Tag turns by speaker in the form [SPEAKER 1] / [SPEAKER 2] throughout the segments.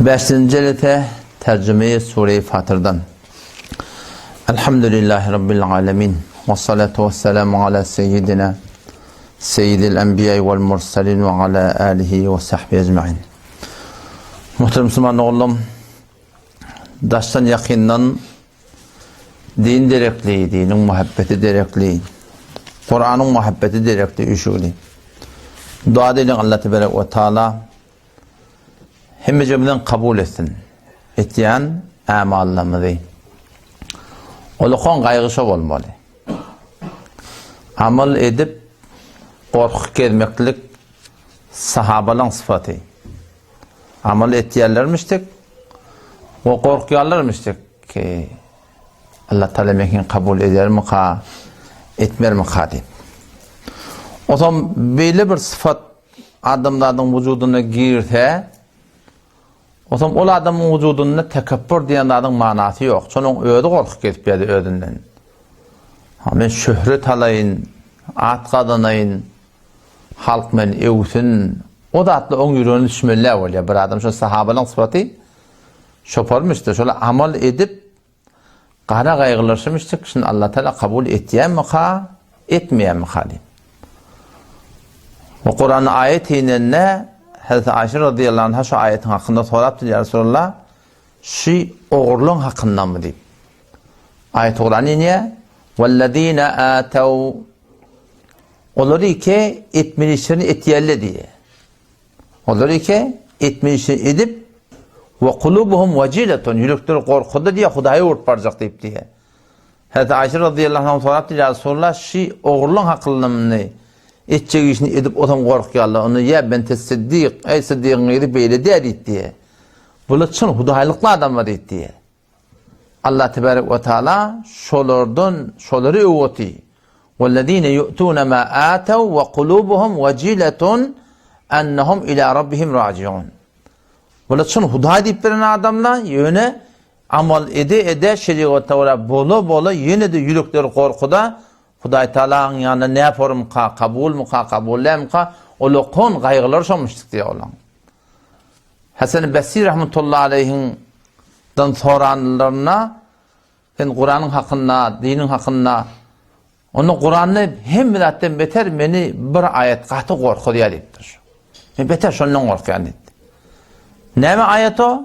[SPEAKER 1] Bäşinji jelese terjümeyi Sure-i Fatyrdan. Elhamdülillahi Rabbil alemin. Ve salatu ve selamu ala seyyidina seyyidil enbiya vel mursalin ve ala alihi ve sahbihi ecmain. Muhterem Müslüman oğlum, daşdan yakından din derekli, dinin muhabbeti derekli, Kur'an'ın muhabbeti derekli üşügli. Dua edin Allah Tebarek ve Teala Hemmejemizden kabul etsin. Etýän ämallarymyzy. Olakan gaýgy şo bolmaly. Amal edip gorky gezmeklik sahabalaň sypaty. Amal etýärlermişdik we gorkýarlarmyşdyk ki Allah Taala meňkin kabul edermika, etmermika diýip. Otam beýle bir sypat adamzadyň wujudyna girse, otam ol adamyň wujudynda tekepbür diýen zadyň manasy ýok. Şonuň özi gorkup gezip ýördi özünden. Ha, men şöhret alaýyn, at gazanaýyn, halk meni öwsün. O zatlar oň ýüregine düşmeli bolýar. Bir adam şo sahabalaryň sypaty şoparmyşdy. Şolar amal edip Gara gaýgylaşymyşdyk, şuny Allatagala kabul etýärmika, etmeýärmika diýip. We Kuranda aýat inende Hazreti Aýşe radiyallahu anha şu aýatyň hakynda sorapdyr, ýa Resulallah, şu ogurlygyň hakyndamy diýip. Aýat Kuran inýär, "Wellezine ataw" Olary ki etmeli işlerini etýärler diýýär. Olar eke etmişini edip, we kulubuhum wajilatun, ýürekleri gorkuda diýýär, Hudaýa urup barjak diýip diýýär. Hazreti Aýşe radiyallahu anha sorapdyr, ýa Resulallah, şi ogurlyň hakylyny etjek işini edip otam gorkýarlar. Onda ýa bente Siddik, eý Siddigiň gyzy beýle däl diýip diýýär. Bular çyn hudaýlykly adamlar diýip diýýär. Allah tebarek we taala şolardan şolary öwüti. Wellezine yu'tuna ma ataw we kulubuhum wajilatun ennahum ila rabbihim rajiun. Bular çyn Hudaý diýip beren adamlar, ýöne amal ede ede şeriata görä bola bola ýene-de ýürekleri gorkuda Hudaý Taalaň ýanynda näpormyka, kabulmyka, kabul dälmika, olakon gaýgylar şomuşdyk diýýär olaň. Hasan Basri rahmetullahi aleýhiň dan soranlarynda sen Kuranyň hakynda, diniň hakynda onda Kuranda hemme zatdan beter meni bir aýat gaty gorkuzýar diýipdir. Men beter şondan gorkýan diýipdir. Näme aýat o?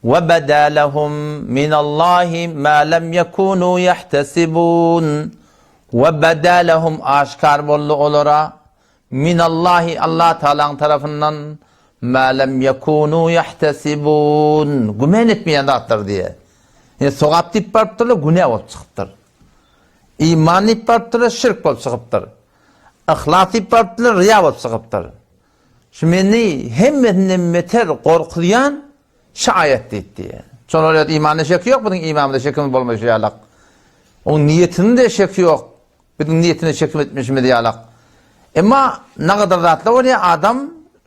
[SPEAKER 1] Ve beda lehum minallahi ma lem yekunu yahtesibun. Ve beda lehum aşkar boldy olara Minallahi Allah Tagalaň tarapyndan ma lem ýekunu ýahtesibun gümen etmeýän zatlar diýýär. Ýa sogap diýip barypdyrlar, günä bolup çykypdyr. Iman diýip barypdyrlar, şirk bolup çykypdyr. Yhlas diýip barypdyrlar, riýa bolup çykypdyr. Şu meni hemmesinden beter gorkuzýan şu aýat diýip diýýär. Şonuň ýaly imanda şek ýok, biziň imanymyzda şekimiz bolmaýşy ýalak. Oň niýetinde şek ýok. Biziň niýetine çekim etmişimiz ýalak. Emma nagadar zatlar bolýar, adam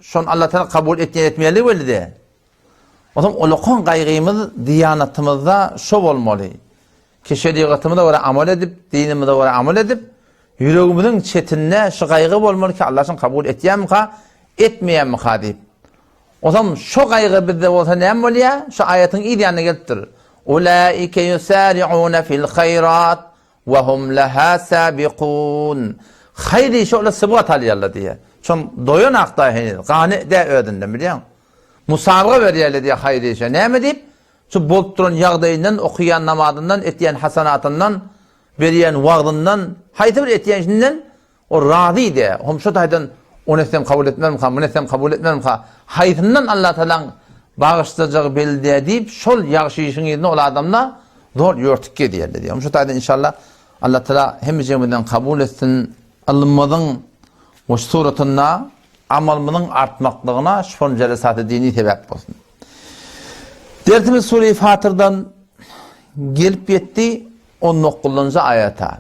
[SPEAKER 1] şony Allah Taala kabul etýän etmeýänligi belli däl. Onsoň ulakan gaýgymyz diýanatymyzda şo bolmaly. Ki şerigatymyza görä amal edip, dinimize görä amal edip, ýüregimiziň çetinde şu gaýgy bolmaly ki Allah şony kabul etýärmika, etmeýärmika diýip. Onsoň şo gaýgy bizde bolsa näme bolýar? Şu aýatyň yz ýanyna gelipdir. Ulaike ýusari'une fil haýrat Wa hum laha sabiqun. Haýyr işe olar sybgat alýarlar diýýär. Şon doýanakda heniz, gany dä özünden bilýäň. Musabaga berýärler diýýär haýyr işe. Näme diýip? Şu bolup duran ýagdaýyndan, okaýan namazyndan, etýän hasanatyndan, berýän wagzyndan, haýsy bir etýän işinden O razy dä. Hom şo taýdan ony etsem kabul etmezmika, muny etsem kabul etmezmika, haýsyndan Allatagalaň bagyşlajagy belli dä diýip, şol ýagşy işiň yzynda ol adamda zor ýörtük gezýärler diýýär. Hom şo taýdan inşallah Allatagala hemmejigimizden kabul etsin, ylmymyzyň we şu suratynda amalymyzyň artmaklygyna şu form jelesaty dini sebäp bolsun. Dersimiz Sure-i Fatyrdan gelip ýetdi on dokuzynjy aýata.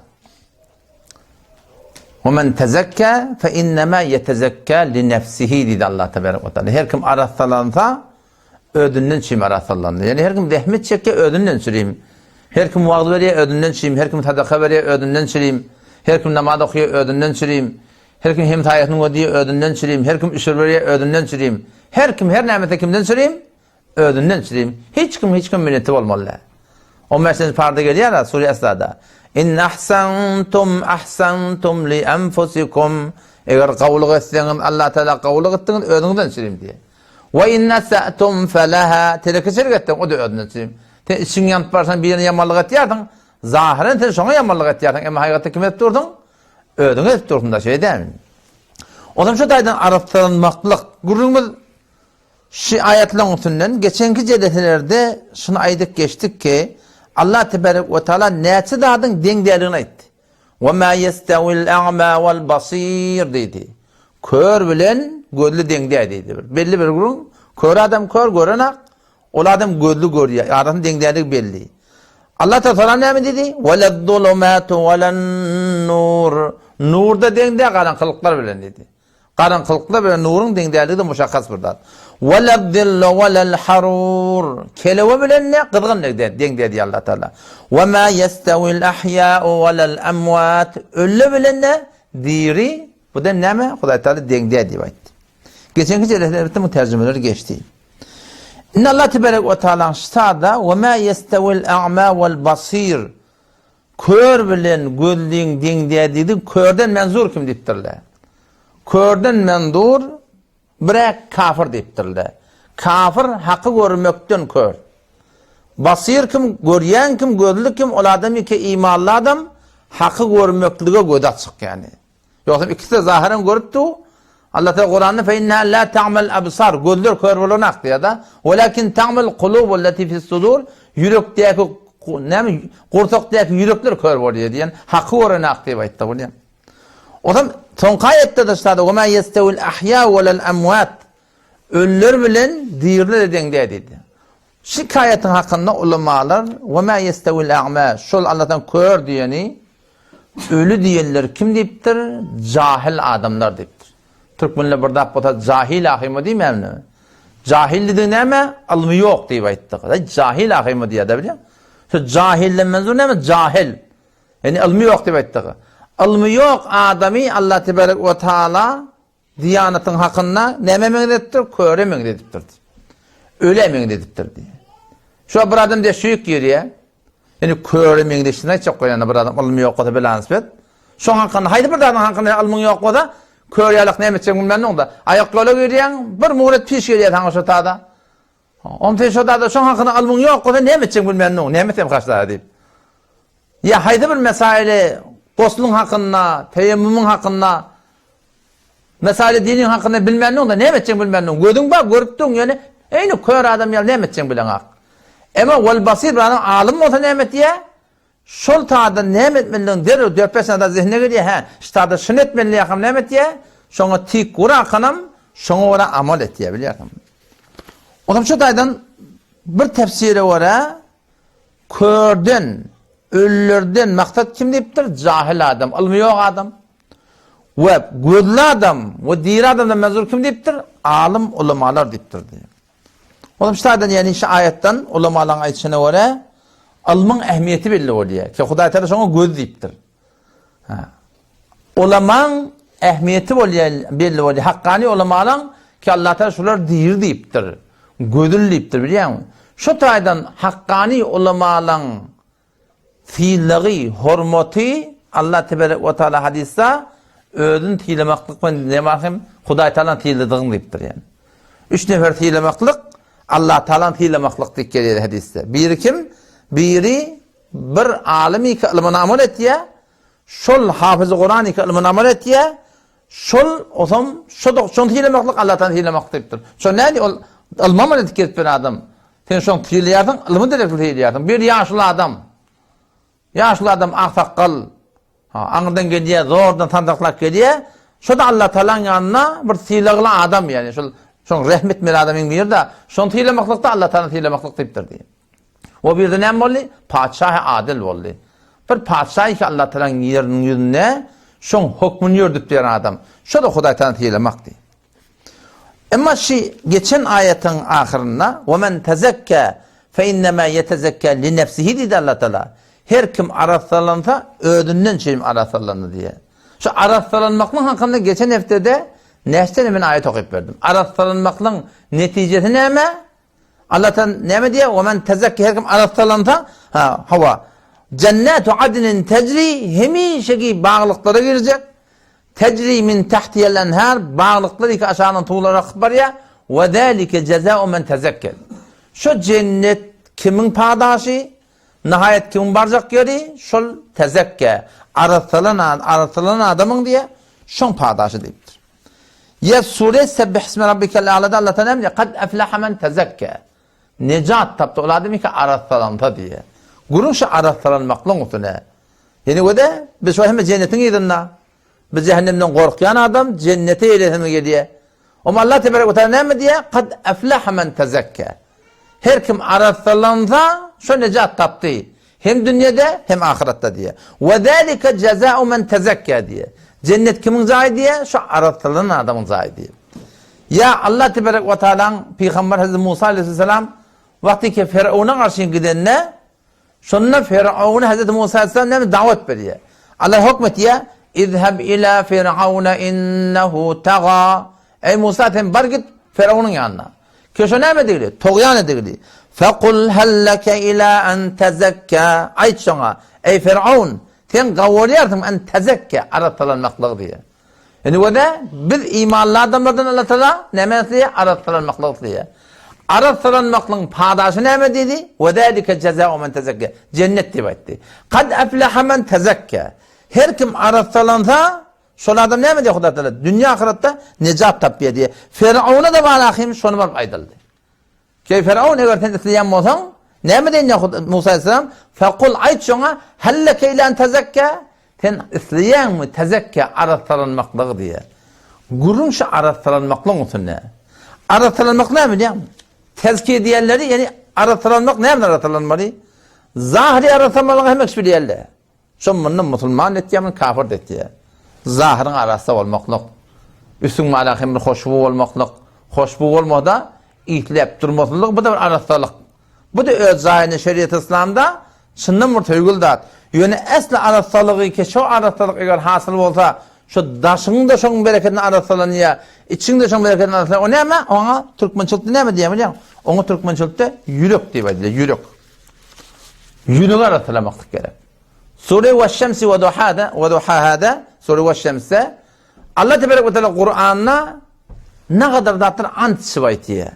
[SPEAKER 1] Ve men tezekka fe innema yetezekka li nefsihi diýdi Allah tebarek ve teala. Her kim arassalansa özünden çim arassalandy. Ýani her kim zähmet çekse özünden çirim. Her kim wagz berýär özünden çirim, her kim sadaka berýär özünden çirim. Her kim namaz okaýar özünden çirim. Her kim hemsaýasyny gözleýär özünden çirim. Her kim üşür berýär özünden çirim. Her kim her näme etse kimden çirim? Özünden çirim. Hiç kim hiç kim minneti bolmaly däl. On bäşinji parda gelýär Sure Esrada. In ahsantum ahsantum li anfusikum. Eger gowulyk etseňiz Allah Teala gowulyk etdiňiz özüňizden çirim diýýär. We in asatum falaha. Telekeçilik etseň o da özünden çirim. Sen içiň ýanyp barsan birine ýamanlyk etýärsiň. Zahyren sen şoňa ýamanlyk etýärsiň, emma hakykatda kime edip dursuň? Özüňe edip dursuň da şeýle dälmi? Onsoň şu taýdan arassalanmaklyk gürrüňimiz şu aýatlaryň üstünden geçenki jeleselerde şuny aýdyp geçdik ki, Allah tebarek we taala näçe zadyň deň däldigini aýtdy. Ve ma yestawil a'ma wal basir diýdi. Kör bilen gözli deň däl diýdi. Belli bir gürrüň, kör adam kör görenak, Ol adam gözli görýär, arasynda deň däldigi belli. Allah Taala näme diýdi? Welezzulumatu welen-nur. Nur da deň däl garaňkylyklar bilen diýdi. Garaňkylyklar bilen nuruň deň däldigi-de muşakkas bir zat. Welezzillu welel-harur. Kelewe bilen ne gyzgyn deň deň däl diýdi Allah Taala. Ve ma yestawil ahya'u welel-amwat. Ölü bilen ne diri, bu da näme? Hudaý Taala deň däl diýip aýtdy. Geçenki jeleselerde bu terjimeler geçdi. Indi Allah tebarek we taalaň ştada we ma yestawil a'ma wal basir kör bilen gözliň deň däldigini körden menzur kim diýipdirler. Körden menzur birek kafir diýipdirler. Kafir haky görmekden kör. Basir kim, görýän kim, gözli kim, ol adam ýeke imanly adam, haky görmeklige gözi açyk ýani. Ýogsam ikisi-de zahyran görüp dur. Allah Teala Kuranda fe inna la ta'mal absar gözler kör bolanak diýýär-de. Walakin ta'mal kulubu lati fis sudur ýürekdäki näme gursakdaky ýürekler kör bolýar diýen haky görenak diýip aýtdy bolýar. Ozam soňky aýatda-da şada we ma yestawil ahya welal amwat ölüler bilen diriler deň däl diýdi. Şikaýatyň hakynda ulamalar we ma yestawil a'ma şol Allahdan kör diýeni Öli diýenler kim diýipdir? Jahyl adamlar diýipdir. Türkmenler bir zat bolsa jahil ahymy diýmämmi? Jahil diýdigi näme? Ylmy ýok diýip aýtdyk. Aý jahil ahymy diýýär-de bilýäň. Şu jahilden menzur näme? Jahil. Ýani ylmy ýok diýip aýtdyk. Ylmy ýok adamy Allah tebarek we taala Diýanatyň hakynda nämä meňzedipdir? Köre meňzedipdir. Ölä meňzedipdir diýýär. Şu bir adam diýýär, şüýük girýär. Ýani köre meňzeşini aýtjak bolýan bir adam ylmy ýok bolsa bilanisbet. Şoň hakynda haýsy bir zadyň hakynda ylmyň ýok bolsa, kör ýalak näme etjegini bilmän onda. Aýak ýola girýäň, bir muret piş gelýär saňa şo tada. Onda sen şo tada şoň hakynda ylmyň ýok bolsa näme etjegini bilmän onda, näme etsem kaşda diýip. Ýa haýsy bir mesaili gosluň hakynda, teýemmumyň hakynda, mesaili diniň hakynda bilmändiň-de, näme etjegiňi bilmändiň. Gözüň bar, görüp durň, ýöne eýni kör adam ýaly näme etjegiňi bileňok. Emma wal basir bir adam alym bolsa näme etýär? Şol taýda näme etmelidigini derrew dört-bäş sany zat zehnine gelýär, hä, şu taýda şuny etmeli diýýär, näme etýär? Şoňa tik gurakanam, şoňa görä amal etýär, bilýärsiňmi? Onsoň şu taýdan bir tefsire görä, Körden, ölülerden maksat kim diýipdir? Jahyl adam, ylmy ýok adam. We gözli adam we diri adamdan menzur kim diýipdir? Alym, ulamalar diýipdir diýip. Olam şu taýdan ýani şu aýatdan ulamalaryň aýdyşyna görä ylmyň ähmiýeti belli bolýar. Ki Hudaý Taala şoňa göz diýipdir. Ha. Ulamaň ähmiýeti bolýar, belli bolýar. Hakkani ulamalaň ki Allah Taala şular diri diýipdir. Gözül diýipdir, bilýäňmi? Şu taýdan hakkani ulamalaň sylagy, hormaty Allah tebarek we taala hadysda özüni sylamaklyk bilen näme hem Hudaý Taalany syladygyň diýipdir ýani. Üç nefer sylamaklyk Allah Taalany sylamaklyk diýip gelýär hadysda. Biri kim? Biri Bir alym iki ylmyny amal etýär, şol hafyzy Kuran iki ylmyny amal etýär, şol osam şo şony sylamaklyk Allahdan sylamak diýipdir. Şo nädi ol ylmy amal edip gezip bir adam. Sen şony sylaýarsyň, ylmy derekli sylaýarsyň. Bir ýaşuly adam. Ýaşuly adam aksakgal, ha, aňyrdan gelýär, zordan sandyklap gelýär. Şo-da Allah Taalanyň ýanynda bir sylagly adam, ýagny şol şoň rehmet etmeli adamyň biri-de, şony sylamaklykda Allah Taala sylamaklyk diýipdir diýip. O birde näme boldy? Patyşahy adyl boldy. Bir patyşa ki Allah Taalanyň ýeriniň ýüzünde şoň hökmüni ýördüp diýen adam. Şo-da Hudaý Taala sylamakdy. Emma şu geçen aýatyň ahyrynda we men tezekka fe innema yetezekka li nefsihi diýdi Allah Taala. Her kim arassalansa özünden çeým arassalandy diýe. Şu arassalanmaklyň hakynda geçen heftede näçe men aýat okyp berdim. Arassalanmaklyň netijesi näme? Allah Taala näme diýýär? Wa men tezekki her kim arassalansa, ha, hawa. Jennatu adnin tejri hemişeki baglyklara girjek. Tejri min tahtihal enhar baglyklar iki aşagyndan suwlar akyp barýar. Wa zalike jezau men tezekke. Şu jennet kimiň padaşy? Nihaýat kimiň barjak ýeri? Şol tezekke, arassalan, arassalanan adamyň diýýär, şoň padaşy diýipdir. Ýa sure Sebbih isme rabbikel a'lada Allah Taala näme diýýär? Kad eflaha men tezekkä. Nejat tapdy ol adam ki arassalansa diýýär. Gürrüň şu arassalanmaklygyň üstüne. Ýene göde biz şu hemme jennetiň yzynda. Biz cehennemden gorkýan adam jennete eýlesimiz gelýär. Oma Allah tebarek we taala näme diýýär? Kad eflaha men tezekkä. Her kim arassalansa, şo nejat tapdy. Hem dünýede, hem ahyratda diýýär. We zalika jazau men tezekkä diýýär. Jennet kimiň jaýy diýýär? Şo arassalanan adamyň jaýy diýýär. Ýa Allah tebarek we taalaň pygamber Hazreti Musa aleyhisselam wagty ki Firawuna garşy gidende, Şonda Firawuna Hazreti Musa aleyhisselam näme dawat berýär? Allah hökm etýär, Izhab ila Firawuna innehu taga. Eý Musa sen bar git Firawunyň ýanyna. Ki şo näme digli? Togýan edigli. Fekul hal leke ila an tezekka. Aýt şoňa, eý Firawun, sen gawurýarsyň an tezekka, arassalanmaklygy diýýär. Indi göde biz imanly adamlardan Allah Taala näme isleýär? Arassalanmaklygy isleýär. Arassalanmaklygyň padaşy näme diýdi? We zalika jazau men tezekka. Jennet diýip aýtdy. Kad aflaha men tezekka. Her kim arassalansa, şol adam näme diýýär Hudaý Taala? Dünýä ahyratda nejat tapýar diýýär. Firawuna da bar ahim şony baryp aýdyldy. Keý Firaun eger sen isleýän bolsaň, näme diýen Musa aleyhisselam? Fekul aýt şoňa, helleke ila en tezekka? Sen isleýäňmi tezekka arassalanmaklygy diýýär. Gürrüň şu arassalanmaklygyň üstünde. Arassalanmak näme bilýäňmi? Tezkiye diýenleri, ýani arassalanmak näme arassalanmaly? Zahyry arassalanmalygy hemme kişi bilýärler. Şo munda musulman etýärmi, kafir etýär. Zahyryň arassa bolmaklyk, üstüň mala hem bir hoşbu bolmaklyk, hoşbu bolmada isläp durmaslyk bu da bir arassalyk. Bu da öz jaýynda şeriat islamda çyndan bir söýgüli zat. Ýöne esli arassalygy ki şo arassalyk eger hasyl bolsa, şo daşyň da şoň bereketine arassalanýar, içiň de şoň bereketine arassalanýar. O näme? Oňa türkmençilikde näme diýýär bilýäňmi? Oňa türkmençilikde ýürek diýip aýdylýar, ýürek. Ýüregi arassalamaklyk gerek. Sure we şemsi we duhada we duhahada sure we şemsde Allah tebarek we taala Kur'anda ne kadar zatlar ant içip aýtýar.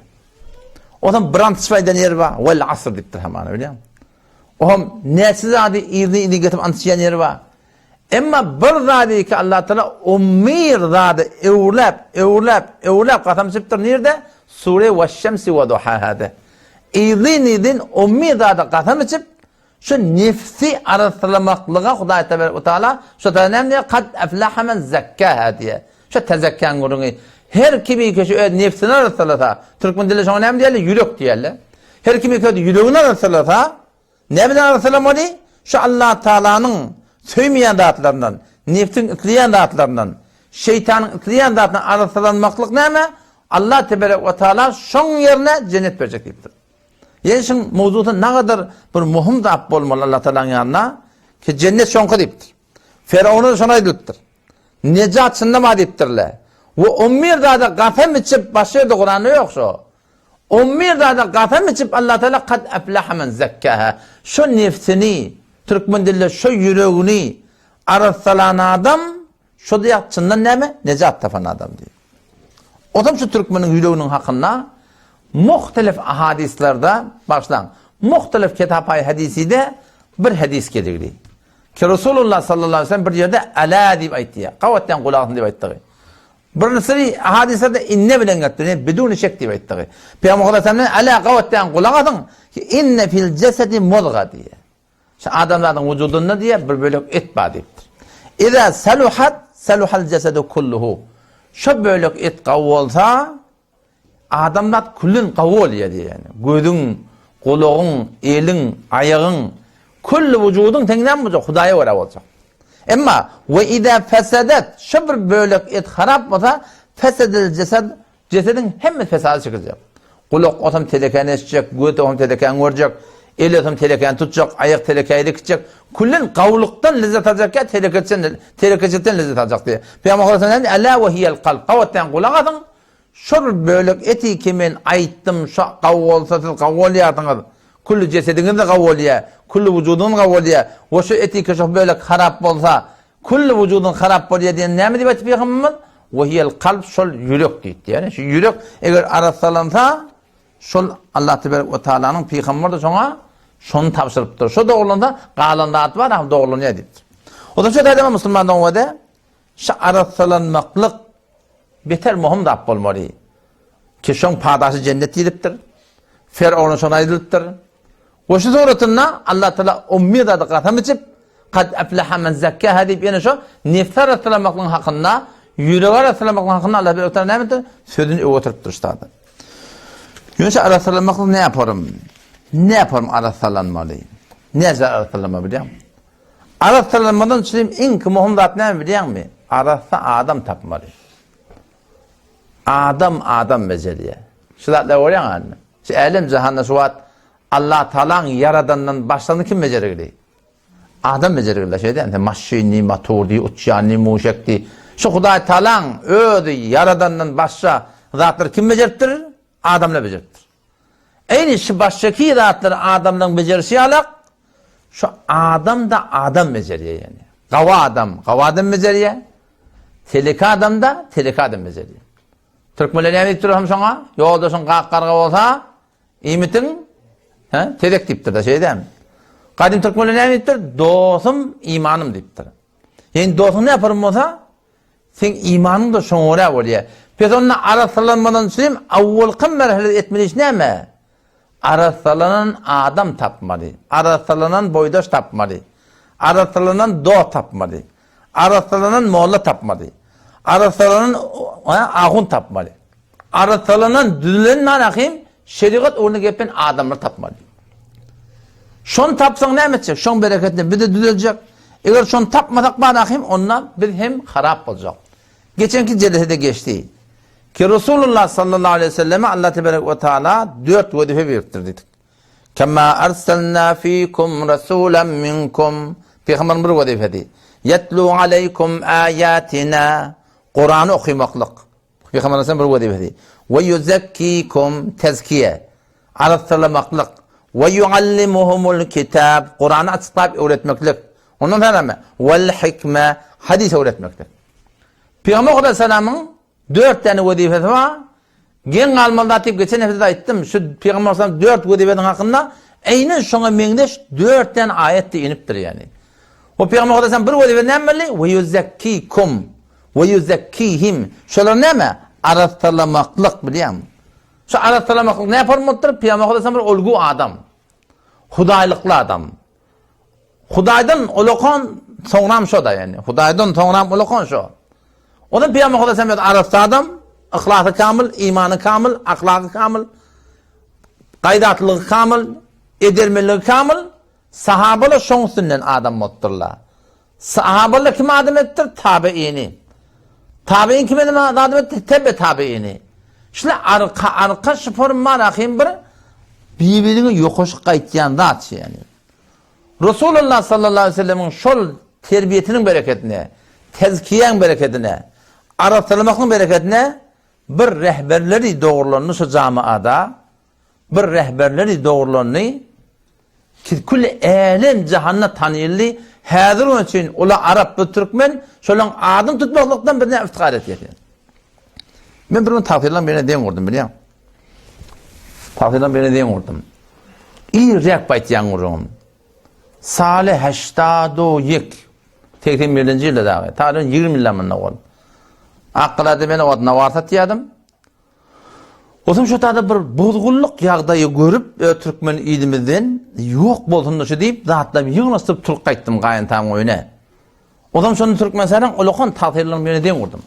[SPEAKER 1] Otam bir ant içip aýdan ýeri bar. Wel asr diýipdir hamana bilýän. Ohm näçe zady yzyny yzyny getirip ant içýän ýeri bar. Emma bir zady ki Allah Taala umyr zady öwrüläp, öwrüläp, öwrüläp kasam içipdir nirde? Sure we şemsi we duhahada. Yzyn-yzyn umyr zada kasam içip, şu nefsi arassalamaklyga Hudaý tebarek we taala şu taýda näme diýýär? Kad eflaha men zekkaha diýýär. Şu tezekkäň gürrüňi. Her kimi ki şu öz nefsini arassalasa, türkmen dilinde şoňa näme diýerler? Ýürek diýerler. Her kimi ki öz ýüregini arassalasa, Nämeden arassalamaly? Şu Allah Taalanyň söýmeýän zatlaryndan, nebsiň isleýän zatlaryndan, şeýtanyň isleýän zatyndan arassalanmaklyk näme? Allah teberek we taala şoň ýerine jennet berjek diýipdir. Ýene şuň mowzusy nagadar bir muhim zat bolmaly Allah Taalanyň ýanynda ki jennet şoňky diýipdir. Firawuna da şony aýdylypdyr. Nejat şunda bar diýipdirler. We on bir zada gasam içip başga ýerde Kuranda ýok şo. On bir zada gasam içip Allah Teala kad eflaha men zekkaha. Şo nefsini, türkmen dilinde şo ýüregini arassalan adam şo diýýär çyndan näme? Nejat tapan adam diýýär. Otam şu türkmeniň ýüreginiň hakynda muhtelif ahadislarda, bagyşlaň, muhtelif kitapaý hadiside bir hadis geligli. Ki Resulullah sallallahu aleyhi ve sellem bir ýerde ala diýip aýtdy. Gabatdan gulak asyň diýip aýtdygy. Birinjisi hadyslarda inne bilen gelipdir, ýani biduni şek diýip aýtdygy. Pygamber sallallahu aleyhi ve sellem ala gabatdan gulak asyň, ki inne fil jesedi muzga diýýär. Şu adamzadyň wujudynda diýýär bir bölek et bar diýipdir. Iza saluhat saluhal jesedu kulluhu. Şu bölek et gawy bolsa, Adamzat küllen gawy bolýar diýýär. Gözüň, gulagyň, eliň, aýagyň, külli wujudyň seň näme boljak? Hudaýa görä boljak. Emma we iza fesedet, şu bir bölek et harap bolsa, fesedel jesed, jesediň hemmesi fesada çekiljek. Gulak olsam telekäni eşitjek, göz olsam telekäni görjek, el olsam telekäni tutjak, aýak telekäýi dikitjek. Küllen gawulykdan lezzet aljak ýa telekeçiden, telekeçilikden lezzet aljak diýýär. Pygamber sallallahu aleyhi ve sellem, Ela we hiýel kalb. Gabatdan gulak asyň. Şol bir bölek eti ki men aýtdym, şo gawy bolsa siz gawy bolýarsyňyz. Külli jesediňiz-de gawy bolýar, külli wujudyňyz gawy bolýar. We şo eti ki şo bölek harap bolsa, külli wujudyň harap bolýar diýen näme diýip aýtdy Pygamberimiz? We hiýel kalb şol ýürek diýipdi. Ýagny şu ýürek eger arassalansa, şol Allah tebarek we taalanyň Pygamberi-de şoňa şony tabşyrypdyr. Şo dogrulansa galan zat bar, dogrulanýar diýipdir. O zaman şu taýda musulman doganlar Şu arassalanmaklyk beter möhüm zat bolmaly. Ki şoň padaşy jennet diýlipdir. Ferowna şony aýdylypdyr. We şu suratynda Allah Taala ummy zady kasam içip, Kad eflaha men zekkaha diýip ýene şo nefsi arassalamaklygyň hakynda, ýüregi arassalamaklygyň hakynda Allah Taala näme etdi? Sözüni öwüp oturypdyr şu zady. Ýöne şu arassalamaklyk ne yaparym? Ne yaparym arassalanmaly? Näce arassalanmaly bilýäňmi? Arassalanmadan üçin iň möhüm zat näme bilýäňmi? Arassa adam tapmaly. Adam adam bejerýär. Şu zatlary görýäň indi. Şu älem jahanda şu wagt Allah Taalaň ýaradandan başlany kim bejergili? Adam bejergili şeýdä. Sen maşyny, motordy, uçýany, muşekdi. Şu Hudaý Taalaň özi ýaradandan başga zatlary kim bejeripdir? Adamlar bejeripdir. Eýni şu başdaky zatlary adamlaryň bejerişi ýalak, şu adam-da adam bejerýär ýöne. Gawy adam, gawy adam bejerýär. Teleke adam-da teleke adam bejerýär. Türkmenler näme diýipdir hem şoňa? Ýoldaşyň gak garga bolsa, iýmitiň he, tezek diýipdir-de, şeýle dälmi? Gadym türkmenler näme diýipdir? Dostum, imanym diýipdir. Ýöne dostuň näme yaparym bolsa, Seň imanyň-da şoňa görä bolýar. Pes onda arassalanmadan üçin awwalky merhelede etmeli iş näme? Arassalanan adam tapmaly. Arassalanan boýdaş tapmaly. Arassalanan dost tapmaly. Arassalanan molla tapmaly. Arassalanan ahun tapmaly. Arassalanan, düzülen manahym şerigat ugruna gepen adamlary tapmaly. Şony tapsaň näme etjek? Şoň bereketine biz-de düzeljek. Eger şony tapmasak manahym onda biz hem harap boljak. Geçenki jelesede geçdi. Ki Resulullah sallallahu aleyhi ve selleme Allah tebarek ve taala dört wezipe beripdir diýdik. Kema arsalna fikum rasulan minkum. Peygamberin bir wezipesi. Yetlu aleykum ayatina. Kur'an'ı okumaklyk. Pygamber aleyhisselam bir wezipesi. We yuzekkikum tezkiye. Arassalamaklyk. We yuallimuhumul kitab. Kur'any açyklap öwretmeklik. Ondan soň näme? Wal hikme. Hadis öwretmeklik. Pygamber aleyhisselamyň dört tane wezipesi bar. Geň galmaly zat diýip geçen hepde aýtdym. Şu Pygamber aleyhisselam dört wezipesiniň hakynda eýnen şoňa meňzeş dört tane aýat inipdir ýani. O Pygamber aleyhisselam bir wezipe näme boldy? We yuzekkikum. We ýuzekkihim. Şolar näme? Arassalamaklyk, bilýäňmi? Şu arassalamaklyk näme formatdyr? Pygamber aleyhisselam bir olgu adam. Hudaýlykly adam. Hudaýdan ulakan soňram şo-da ýani. Hudaýdan soňram ulakan şo. Onuň Pygamber aleyhisselam arassa adam, yhlasy kamyl, imany kamyl, ahlaky kamyl, gaýratlylygy kamyl, edermenligi kamyl, sahabalar şoň üstünden adam bolupdyrlar. Sahabalar kim adam edipdir? Tabeini. Tabein kim adam edipdir? Tebe tabeini. Şule arka arka şu forma rahim bir bir-birine ýokaşyk gaýtýan zat ýani. Resulullah sallallahu aleyhi ve sellemiň şol terbiýetiniň bereketine, tezkiýäň bereketine, arassalamagyň bereketine bir rehberleri dogrulandy şu jamaada, bir rehberleri dogrulandy. Ki kül älem jahanda tanyldy, häzir onuň üçin ula arap bu türkmen, şolaň adyny tutmaklykdan biz näme iftihar etýäs? Men bir gün tagsyrylaň birine deň gurdum, bilýäň. Tagsyrylaň birine deň gurdum. Irräk baýtýan gurrugym. Sale heştado ýek. 81-nji ýylda dagy. Taryň 20 ýyldan mundan owal. Akgalada men o wagt nawar satýardym. Otam şu taýda bir bozgunlyk ýagdaýy görüp, e, türkmen ilimizden ýok bolsun şu diýip, zatlarymy ýygnaşdyryp turup gaýtdym gaýyntamyň öýüne. Otam şonda Türkmenistanyň ulakan tagtyrlaryny ýöne deň gurdum.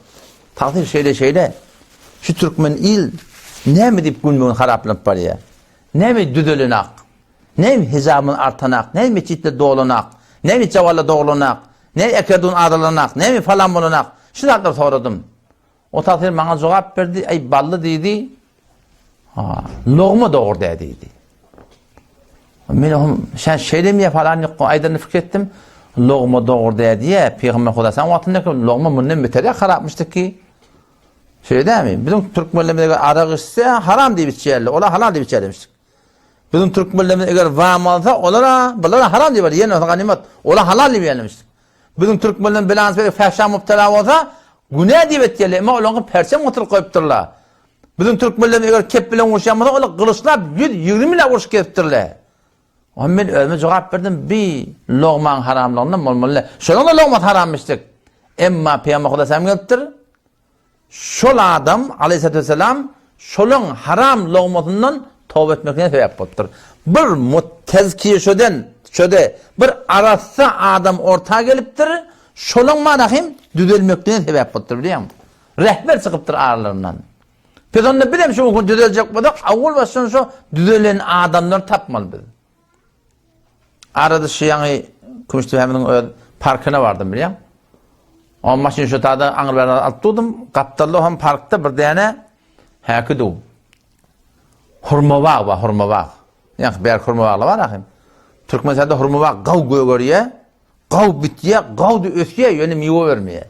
[SPEAKER 1] Tagtyr şeýle-şeýle. Şu türkmen il näme diýip gün-gün haraplanyp barýar? Näme düzelenak? Näme hijabyn artanak? Näme metjitler dolanak? Näme jawalla doglanak? Näme ekerdun azalanak? Näme falan bolanak? Şu zatlary soradym. O tagsyr maňa jogap berdi, Eý, bally diýdi, ha, logma dogry dä diýdi. Men ohm, sen şeýlemi ýa falan ýok, aýdanyny pikir etdim. Logma dogry dä diýe, Pygamber Huda sen wagtynda logma mundan beter harapmyşdy ki. Şeýle dälmi? Biziň türkmenlerimiz eger arak içse, haram diýip içýärler. Olar halal diýip içýär demişdik. Biziň türkmenlerimiz eger wam alsa, olara, bulara haram diýip ýene olsa ganymat. Olar halal diýip demişdik. Biziň türkmenlerimiz bilans berip fähşa mubtala bolsa, günä diýip etýärler. Emma olaryň perçem oturyp goýupdyrlar. Biziň türkmenlerimiz eger kep bilen uruşýan bolsa, olar gylyçlap 120 ýyl uruş kesipdirler. Onda men özüme jogap berdim, bi logmaň haramlygyndan bolmaly. Şonuň-da logmasy harammişdik. Emma Pygamber Huda salam gelipdir. Şol adam, aleyhissalatu vesselam, şolaň haram logmasyndan toba etmekine sebäp bolupdyr. Bir mutezkiye şöden, şöde bir arassa adam orta gelipdir, şolaň manahym düzelmekine sebäp bolupdyr, bilýäňmi? Rehber çykypdyr aralaryndan. Biz onda bizem şu gün düzeljek bolsak, awwal başdan şu düzelen adamlary tapmaly biz. Arada şu ýaňy Kümüşdepemiziň öz parkyna bardym bilýäň. O maşyn şu tada aňry bäri alyp durdum. Gapdalda hem parkda bir däne häki duw. Hurma bag bar, hurma bag. Ýa bäri hurma baglar bar ahym. Türkmenistanda hurma bag gaw gögerýär. Gaw bitýär, gaw-da ösýär, ýöne miwe bermeýär.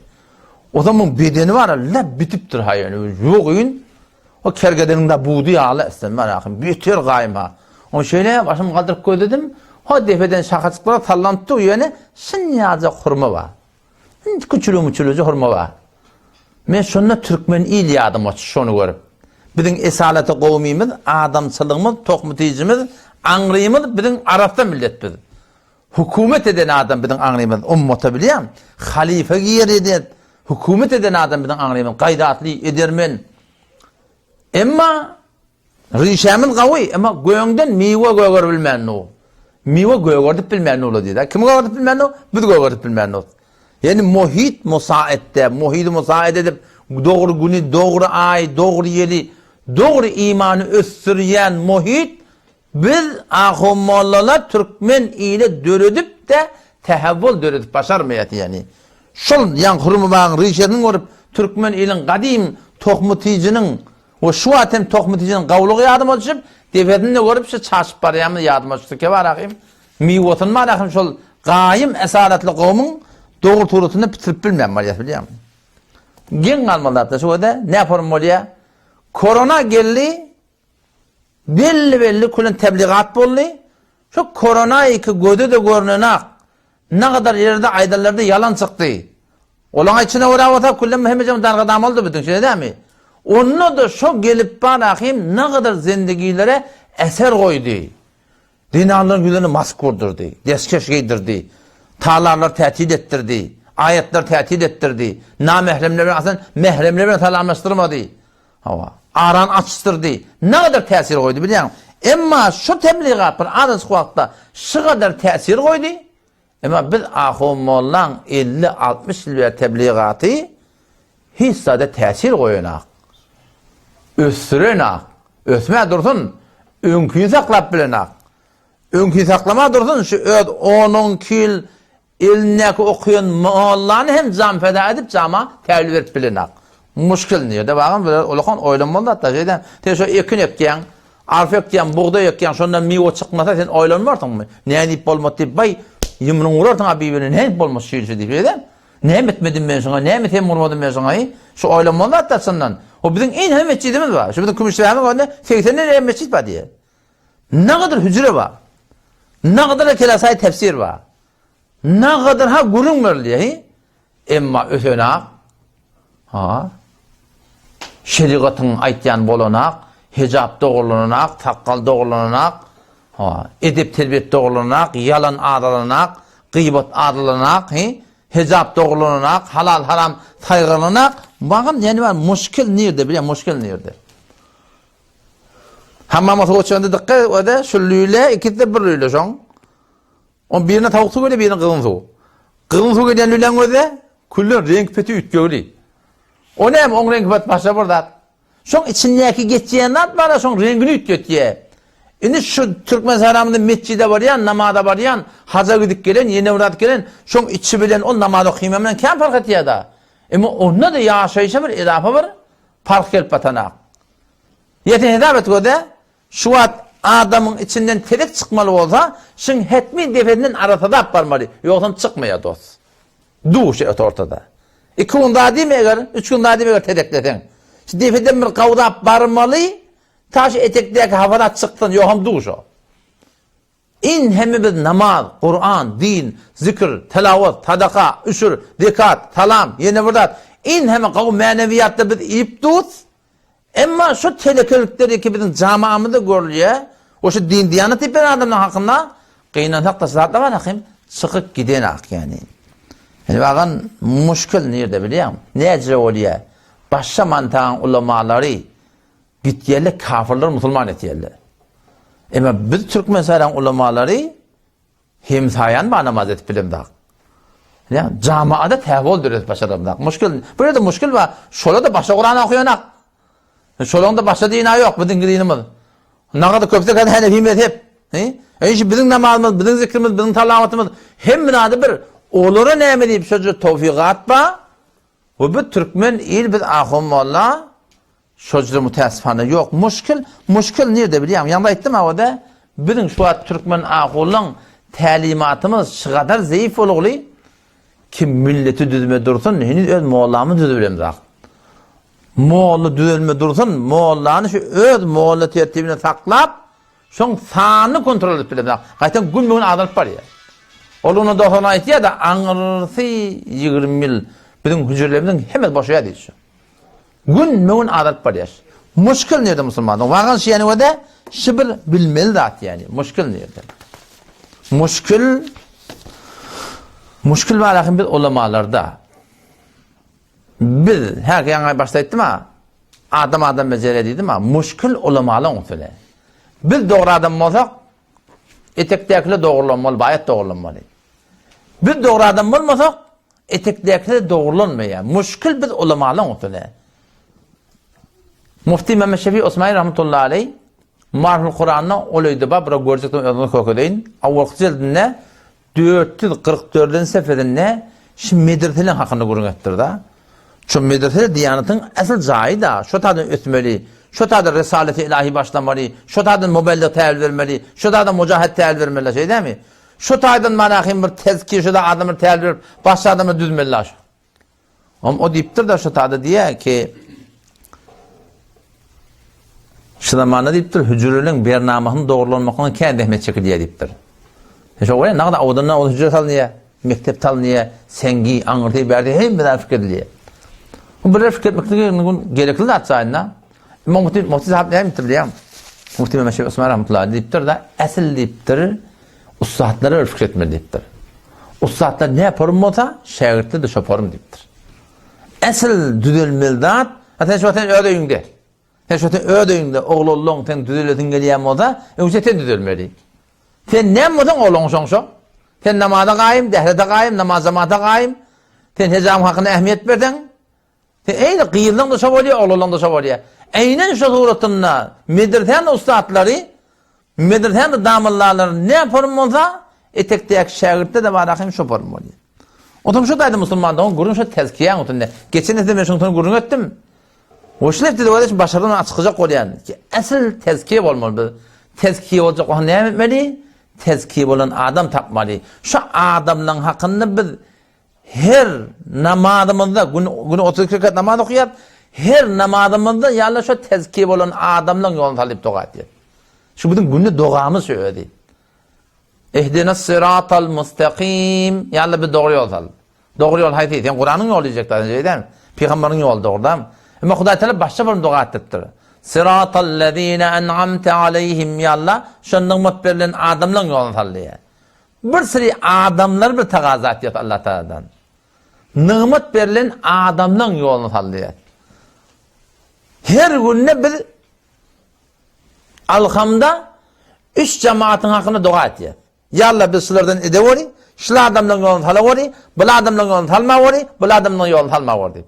[SPEAKER 1] O zaman bedeni bar, lap bitipdir ha ýöne. Ýok O kergedeniň da budy ýaly islen bar ahym. Beter gaýym ha. Ony şeýle başym galdyryp gözledim. Ho depeden şahajyklar sallanyp dur, ýöne şynýaja hurma bar. Küçüle-müçüleje hurma bar. Men şonda türkmen il ýadyma düşdi şony görüp. Biziň esalaty gowmymyz, adamçylygymyz, tohmy-tijimiz, aňrymyz biziň arassa millet biz. Hökümet eden adam biziň aňrymyz ummata bilýäň. Halyfa giýer eden, hökümet eden adam biziň aňrymyz gaýratly, edermen. Emma rişämiz gawy, emma göňden miwe gögerip bilmän dur. Miwe gögerdip bilmän dur diýdi. Kim gögerdip bilmän dur? Biz gögerdip bilmän dur. Ýani muhit musaitde, muhidi musait edip, dogry güni, dogry aý, dogry ýeli, dogry imany ösdürýän muhit Biz ahun-mollalar türkmen ili döredip-de tähewwül döredip başarmaýas ýani. Şol ýaňky Hurmubagyň rişesini görüp türkmen iliň gadym tohmy-tijiniň we şu wagt hem tohmy-tijiniň gawulygy ýadyma düşüp, depesini-de görüp şu çaşyp barýamyz ýadyma düşdi. Kebar ahym, miwesini bar ahym şol gaýym esaratly gowumyň dogry suratyny bitirip bilmän barýas bilýäňmi. Geň galmaly zatlar şu wada näform bolýa. Korona geldi, Belli-belli külen tebligat boldy. Şu korona iki göze-de görnenak. Nagadar ýerde aýdanlarda ýalan çykdy. Olaň aýtşyna görä bolsa küllem hemmejem dargadam boldy biziň şeýle dämi? Onda-da şo gelip bar ahim nagadar zendigilere eser goýdy. Zenanlaryň ýüzüne mask gurdurdy, deskeş geýdirdi, talarlar tätil etdirdi, aýatlar tätil etdirdi, namähremler bilen aslyn mähremler bilen salamlaşdyrmady. Hawa, arany açyşdyrdy. Nagadar täsir goýdy bilýäňmi? Emma şu tebligat bir azajyk wagtda şygadar täsir goýdy. Emma biz ahun mollaň 50-60 ýyl bäri tebligaty hiç zada täsir goýanak. Ösdürenak. Ösmä dursun, öňkini saklap bilenak. Öňkini saklama dursun, şu öz on-onki ýyl Elindäki okaýan mollany hem jan feda edip jama täwil berip bilenak. Muşkil nirde bagam biler ulakan oýlanmaly zatlar şeýdä. Sen şo ekin ekýäň, arpa ekýäň, bugdaý ekýäň şondan miwe çykmasa sen oýlanmarsyňmy? Nädip bolmady diýip baý ýumruň urarsyň a birine nädip bolmaz şu ýyl şu diýip şeýdä. Näme etmedim men şuňa, näme sem urmadym men şuňa şu oýlanmaly zatlar çyndan. O biziň iň hem metjidimiz bar. Şu biziň Kümüşdämiň önünde 80 den metjit bar diýe. Nagadyr hüjre bar. Nagadyr kelasaý tefsir bar. Nagadyr ha gürrüň berilýär, hi? Emma ösenak, ha, şerigatyň aýtýan bolanak, hijap dogrulananak, sakgal dogrulananak, ha, edep-terbiýet dogrulananak, ýalan azalanak, gybat azalanak, hi, hijap dogrulananak, halal-haram saýgarlanak, bagam näme bar, muşkil nirde, bilýän, muşkil nirde? Hammama suw içende dykgat et, o-da şu lüle, ikisi-de bir lüle şoň. Oň birine towuk suw gelýär, birine gyzgyn suw. Gyzgyn suw gelýän lüläň özi küllen reňk peti üýtgewli. O näme, oň reňki peti başga bir zat. Şoň içindäki geçýän zat bar, şoň reňkini üýtgetýär. Indi şu türkmen saramynda metjide barýan, namaza barýan, haja gidip gelen, ýene bir zat gelen, şoň içi bilen ol namaz okaýan bilen kän parh etýär-de. Emma onda-da ýaşaýşa bir edafa bir parh gelip batanak. Ýa sen hesap et gör-de, şu wagt adamyň içinden tezek çykmaly bolsa, şyň hetmi depesinden arasadap barmaly, ýogsam çykmaýar dos. Duş et ortada. Iki gün zat diýme eger, üç gün zat diýme eger tezekleseň. Şu depeden bir gawzap barmaly, ta şu etekdäki hapa zat çyksyn, ýogsam duşa. In hemme biz namaz, Kuran, din, zikr, telawat, sadaka, üşür, zekat, salam, ýene bir zat. In hemme gowy mänewiýatda biz iýip durus. Emma şu telekelikler ki biziň jamaamyzda görülýär, we şu din diýanat diýip beren adamlaryň hakynda gynansak-da şu zatlar bar ahym, çykyp gidenak ýani. Indi bagan muşkil nirde bilýäňmi? Näce bolýar? Başga mantagyň ulamalary gitýärler kafirleri musulman etýärler. Emma biz Türkmenistanyň ulamalary Hemsaýan bar namaz edip bilemzak. Ýa jamaada täbol döredip başaramzak. Muşkil. Bu ýerde muşkil bar. Şola da başga Kuran okaýanak. Şolaň da başga dini ýok biziň dinimiz. Nagada köpse kan Hanefi mezhep. He? Eý şu biziň namazymyz, biziň zikrimiz, biziň salawatymyz hemme zady bir. Olara näme diýip şoja towfigat bar. We bu türkmen il biz ahun molla Şo jyda mütäessifana ýok. Muşkil, muşkil nirde bilýäňmi? Ýaňy aýtdym awada, biziň şu wagt türkmen ahullaň tälimatymyz şygadar zeýif bolugly, kim milleti düzme dursun, heniz öz mollamyzy düzüp bilemzak. Molla düzelme dursun, mollany şu öz molla tertibinde saklap, şoň sanyny kontrol edip bilemzak. Gaýtam gün-gün azalyp barýar. Ol onda dogruny aýtýar-da, aňyrsy 20 ýyl biziň hüjrelerimiziň hemmesi boşaýar diýdi. Gün-me-gün azalyp barýar. Muşkil nirde musulmanyň? Wagyz şeýenige-de şu bir bilmeli zat ýaly. Muşkil nirde? Muşkil Muşkil bar ahim biz ulamalarda. Biz, häki ýaňy başda aýtdym-a, adam adam bejere diýdim-a, muşkil ulamalaryň üstüne. Biz dogry adam bolsak, etekdäkiler dogrulanmaly, baýat dogrulanmaly. Biz dogry adam bolmasak, etekdäkiler dogrulanmaýar. Muşkil biz ulamalaryň üstüne. Mufti Mehmet Şefi Osmani rahmetullahi aleyh Marhul Kuranda ol öýde bar, bura görjekden özüňiz kökedeýin. Awalky jildinde 444-nji sefesinde şu medreseleň hakynda gürrüň etdir-de. Şu medrese diýanatyň asyl jaýy-da, şo taýdan ösmeli, şo taýdan risaleti ilahi başlamaly, şo taýdan mubellig tälim bermeli, şo taýdan mujahid tälim bermeli, şeý dämi? Şu taýdan mana hem bir tezkiýe şo-da adamlar tälim berip, başga adamlar düzmeli şu. Om o diýipdir-de şu taýda diýýär ki, Şu zamanda diýipdir, hüjreleriň bernamasyny dogrulanmakdan kän zähmet çekilýär diýipdir. E şo bolýar, nagda owadandan ol hüjre salynýar, mekdep salynýar, sengi, aňyrsy, bärsi hemme zat fikir edilýär. Bu birler fikir etmeklik gerekli zat jaýynda. Emma Mufti, Mufti sahab näme diýipdir bilýäňmi? Mufti Mehmet Şefi Osman rahmetullahi diýipdir da, äsil diýipdir, ussatlara bir fikir etmeli diýipdir. Ussatlar ne yaparym bolsa, şägirtler de şoparym diýipdir. Äsil düzelmeli zat, ha sen şu sen öz öýüňde. Sen şu sen öz öýüňde oglanlaň sen düzelesiň gelýän bolsa, öňçe sen düzelmeli. Sen näme bolsaň ogluň şoň şo. Sen namaza gaýym, dährete gaýym, namaz jamaata gaýym. Sen hejamyň hakyna ähmiýet berseň, Sen eýni gyzlaň-da şo bolýar, oglanlaň-da şo bolýar. Eýnen şo suratynda medresäniň ussatlary, medresäniň damullalary ne form bolsa, etekdäki şägirtde-de bar ahym şo form bolýar. Onsoň şo taýda musulman dogan gürrüň şo tezkiýäň üstünde. Geçen hepde men şuň gürrüň etdim. Goşun hepde de şu başardan açykyjak bolýan. Asyl tezkiýe bolmaly biz. Tezkiýe boljak bolsa näme etmeli? Tezkiýe bolan adam tapmaly. Şu adamlaryň hakynda biz Her namazymyzda, gün, güne 32 rekat namaz okaýar, her namazymyzda ýa Allah şo tezkiye bolan adamlaryň ýoluny sal diýip doga etýär. Şu biziň günde dogamyz şu özi. Ihdinas siratal mustaqim. Ýa Allah bizi dogry ýol sal. Dogry ýol haýsy? Sen Kuranyň ýoly diýjek daň, şeýdämi? Pygamberiň ýoly dogry dämi? Emma Hudaý Teala başga bir doga etdiripdir. Siratal lezine en'amte aleyhim. Ýa Allah şo nygmat berlen adamlaryň ýoluny sal diýýär. Bir süri adamlar bir tagaza etýär Allah Tagaladan. Nygmat berlen adamlaň ýoluny salýar. Her günde biz Alhamda üç jemaatyň hakynda doga etýär. Ya Allah biz şulardan edeweri, şul adamlaň ýoluny salaweri, bul adamlaň ýoluny salmaweri, bul adamlaň ýoluny salmaweri diýip.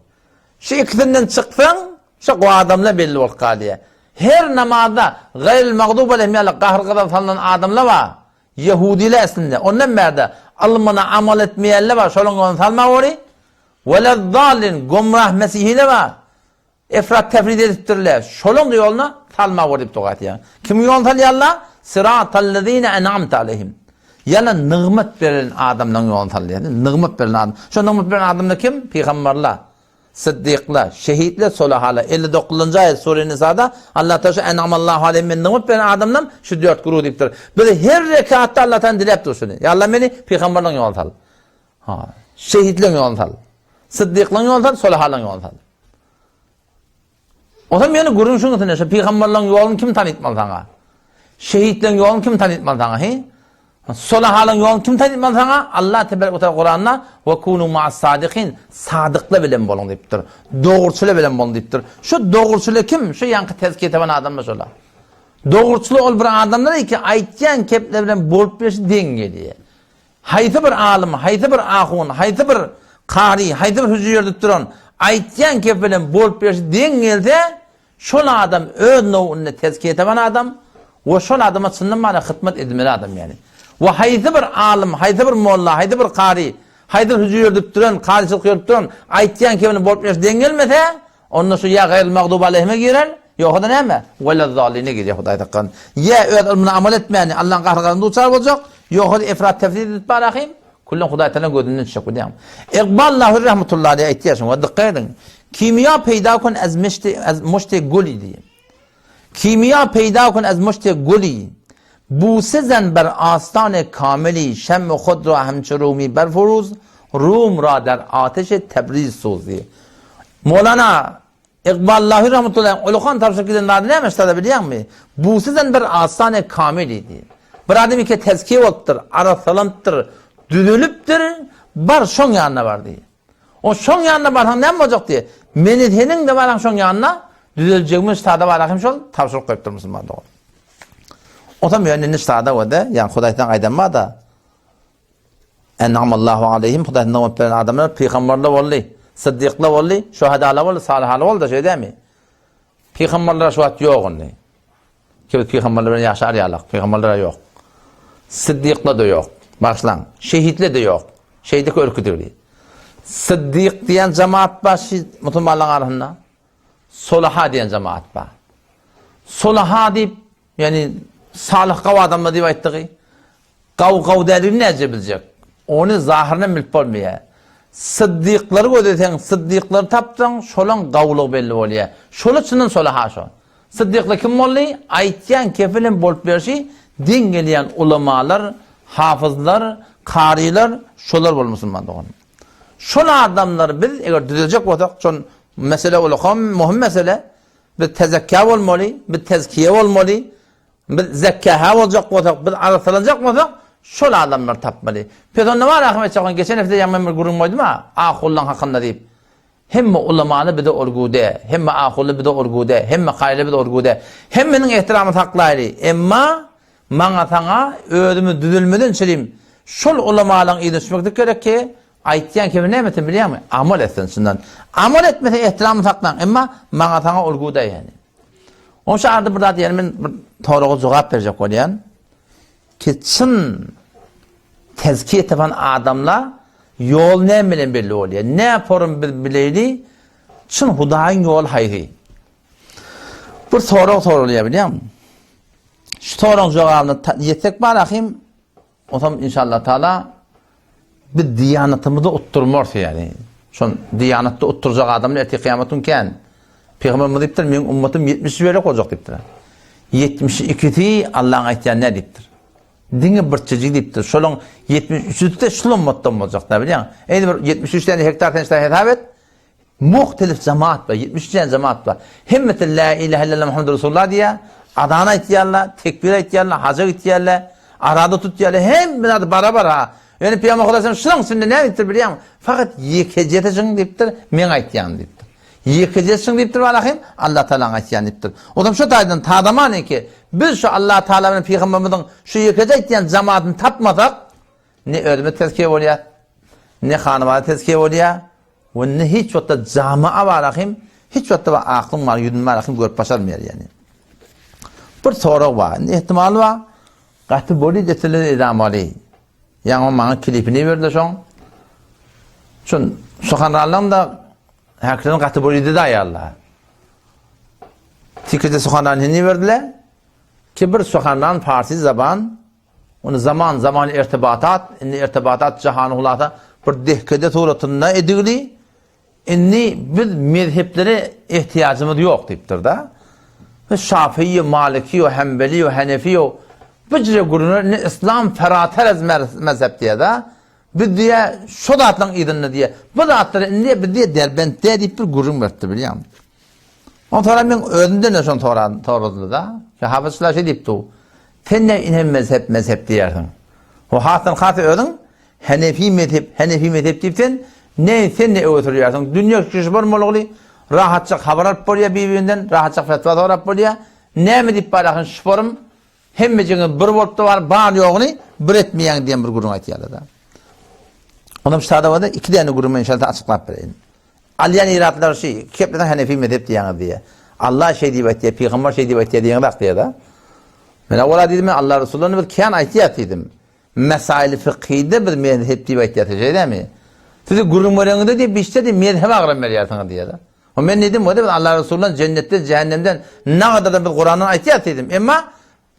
[SPEAKER 1] Şu ikisinden çyksaň, şo gowy adamlar belli bolup galýar. Her namazda gaýril magdub aleyhim ýaly gahr-gazap salnan adamlar bar. Ýehudiler eslinde, ondan bärde ylmyna amal etmeýänler bar, şolaryň ýoluny salmaweri. Welezzallin, gumrah mesihiler bar. Efrat-tefrit edipdirler, şolaryň-da ýoluna salmaweri diýip doga etýär. Kimiň ýoluny salýarlar? Syratallezine en'amte aleyhim. Ýa-da nygmat beren adamlaryň ýoluny salýar. Nygmat beren adam. Şo nygmat beren adamlar kim? Pygamberler. Syddyklar, şehitler, solahalar. 59-njy aýat Sure Nisada Allah Taala şu En'amallahu aleyhim men nygmat beren adamlam şu dört guruh diýipdir. Biz her rekatda Allah Taala diläp dur şuny. Ýa Allah meni pygamberleň ýoluna sal. Ha, şehitleň ýoluna sal. Syddyklaň ýoluna sal, solahalaň ýoluna sal. Onsoň meni gürrüň şuň üstünde, şu pygamberleň ýoluny kim tanytmaly saňa? Şehitleň ýoluny kim tanytmaly saňa, he? Solahalaň ýoluny kim tanytmaly saňa? Allah tebarek we taala Kuranda we kunu ma'as sadikin, sadyklar bilen boluň diýipdir. Dogruçylar bilen boluň diýipdir. Şu dogruçylar kim? Şu ýaňky tezkiýe tapan adamlar şolar. Dogruçylar ol bir adamlar ki, aýtýan kepleri bilen bolup bilşi deň gelýär. Haýsy bir alym, haýsy bir ahun, haýsy bir kary, haýsy bir hüjje ýöredip duran aýtýan kepi bilen bolup berşi deň gelse, şol adam öz nowunda tezkiýe tapan adam we şol adama çyndan mana hytmat edilmeli adam ýaly. We haýsy bir alym, haýsy bir molla, haýsy bir kary, haýsy bir hüjje ýöredip duran, karyçylyk ýöredip duran aýtýan kepi bilen bolup berşi deň gelmese, Onda şu ýa gaýryl magduby aleýhime girer, ýogsa-da näme? Welezzalline girýär Hudaý saklasyn. Ýa öz ylmyna amal etmäni Allaň gahar-gazabyna duçar boljak, ýogsa-da efrat-tefrit edip barahym, küllen Hudaý Tagalaň gözünden düşjek bilýäňmi? Iqbal Lahori rahmetullahi aleýh aýtýar şuňa dykgat ediň. Kimýa peýda kun ez müşti ez muşti guli diýip. Kimýa peýda kun ez muşti guli. Buse zen ber astan kamili şem hud ra hemçu rumi berfuruz Rum ra der ateş Tebriz suz diýip. Mowlana Iqbal Lahori rahmetullahi ulukan tabşyryp giden zady näme ştada bilýäňmi? Busiden bir asany kamil idi. Bir adam ike tezkiye bolupdyr, arassalanypdyr, düzelipdir, bar şoň ýanyna bar diýdi. O şoň ýanyna barsaň näme boljak diýdi. Meni seniň de baraň şoň ýanyna düzeljegimi ştada barahym şol tabşyryk goýupdyr musulman dogan. Otam ýöne indi ştada wede, ýa Hudaý saňa aýdan bar-da. En'amallahu aleýhim, Hudaý nygmat beren adamlar pygamberler boldy, syddyklar boldy, şöhadalar boldy, salyhalar boldy, şeý dälmi? Pygamberler şu wagt ýok indi. Ki biz pygamberler bilen ýaşar ýalak, pygamberler ýok. Syddyklar da ýok. Bagyşlaň, şehitler de ýok. Şeýdik örküdigli. Syddyk diýen jemaat bar şu musulmanlaryň arasynda. Solaha diýen jemaat bar. Solaha diýip, ýani salyh gawy adamlar diýip aýtdygy. Gawy gawy däldigini näce biljek? Ony zahyryndan bilip bolmaýar. Syddyklary gözleseň, syddyklary tapsaň, şolaň gawulygy belli bolýar. Şola çyndan şola ha şo. Syddyklar kim boldy? Aýtýan kefilem bolup berşi deň gelýän ulamalar, hafyzlar, karylar şolar boldy musulman dogan. Şol adamlary biz eger düzeljek bolsak, şol mesele ulakam möhüm mesele. Biz tezekkä bolmaly, biz tezkiýe bolmaly. Biz zekkähä boljak bolsak, biz arassalanjak bolsak, şol adamlary tapmaly. Pes onda bar Ahmet Çakan, geçen hepde ýaňy men bir gürrüň goýdum-a, ahullaň hakynda diýip. Hemme ulamany bize urgude, hemme ahully bize urgude, hemme kaýly bize urgude. Hemmeniň ehtiramyny saklaýly. Emma maňa saňa özümiz düzülmeden çirim şol ulamalaň yzyna düşmeklik gerek ki, aýtýan kimi näme etsin bilýäňmi? Amal etsin çyndan. Amal etmese ehtiramyny saklaň, emma maňa saňa urgude ýani. Oň şu arada bir zat ýene men bir soraga jogap berjek bolýan. Ki çyn tezkiýe tapan adamlar ýol näme bilen belli bolýar? Ne forum biz bileýli? Çyn Hudaýyň ýoly haýsy? Bir sorag sorulýar bilýäňmi? Şu soragyň jogabyna ýetsek bar ahim, Onsoň inşallah taala biz diýanatymyzy utdurmarys ýani. Şon diýanatda utdurjak adamlar ertir kyýamat gün kän. Pygamberimiz diýipdir, meň ummatym 70 bölek boljak diýipdir. 72-si Allaň aýtýan ne diýipdir. Diňe bir çijik diýipdir. Şolaň 73-üsi de şul ummatdan boljak da bilýäň. Eýdi bir 73 tane hektar sen şeýle hesap et. Muhtelif jemaat bar, 73 däne jemaat bar. Hemmesi la ilahe illallah Muhammedur Resulullah diýýär. Azan aýtýarlar, tekbir aýtýarlar, haja gitýärler, arada tutýarlar. Hemme zady barabar ha. Ýöne Pygamber Hudaý şunuň içinde näme diýipdir bilýäňmi? Fakat ýekejesi şuň diýipdir, men aýtýan diýipdir. Ýekejesi şuň diýipdir walahym, Allah Taalanyň aýtýan diýipdir. O zaman şu taýdan tazaman ki, biz şu Allah Taala bilen pygamberimiziň şu ýekeje aýtýan jemaatyny tapmasak, ne özümiz tezkiýe bolýar, ne hanymada tezkiýe bolýar, We ne hiç wagtda jamaa barahym, hiç wagtda bir aklyň bar, ýüzün barahym görüp başarmaýar ýani. Bir sorag bar, indi ihtimal bar, gaty boli deseler edamaly. Ýaňy maňa klipini berdi şoň. Şun suhanranlaň da häkiden gaty boli dedi aýallar. Tikide suhanran hini berdiler. Ki bir suhanran farsi zaban Ony zaman, zaman irtibatat, indi irtibatat jahany hulasa bir dehkede suratynda edigli. Indi biz mezheplere ehtiýajymyz ýok diýipdir-de. Biz Şafii, Maliki, Hanbeli, Hanefi bu jüre gürrüňler indi Islam ferater ez mezhep diýýär-de. Biz diýýär şo zatlaryň yzynda diýýär. Bu zatlara indi biz diýýär derbent däl diýip bir gürrüň beripdir bilýäňmi? Ondan soňra men özümden-de şony soradylar-da. Hafyzçylar şeý diýipdi. Sen ne inem mezhep mezhep diýersiň? O hasdan has özüň Henefi mezhep, Henefi mezhep diýip sen ne sen ne öwe sürýärsiň? Dünýe kişi bolmalygyny rahatjak habar alyp bolýar bir-birinden, rahatjak fetwa sorap bolýar. Näme diýip barýarsyň şuporym hemmejigiňiz bir bolupdy bar, bar ýoguny bir etmeýäň diýen bir gürrüň aýtýarlar-da. Onam şada iki däne gürrüň men inşallah açyklap bereýin. Alýan iratlary şi, kepleseň Hanefi mezhep diýýäňiz diýýär. Allah şeý diýip aýtýar, pygamber şeý diýip aýtýar diýeňiz ak diýýär-de. Men owala diýdim, men Allah Resulyny biz kän aýtýas diýdim. Mesaili fykhyda biz mezhep diýip aýtýas, şeý dämi? Siz gürrüň bereňizde diýip, bişde diýip mezhebe agram berýärsiňiz diýýär-de. O men diýdim, o biz Allah Resulyndan jennetden, jähennemden nagadardan biz Kurandan aýtýas diýdim. Emma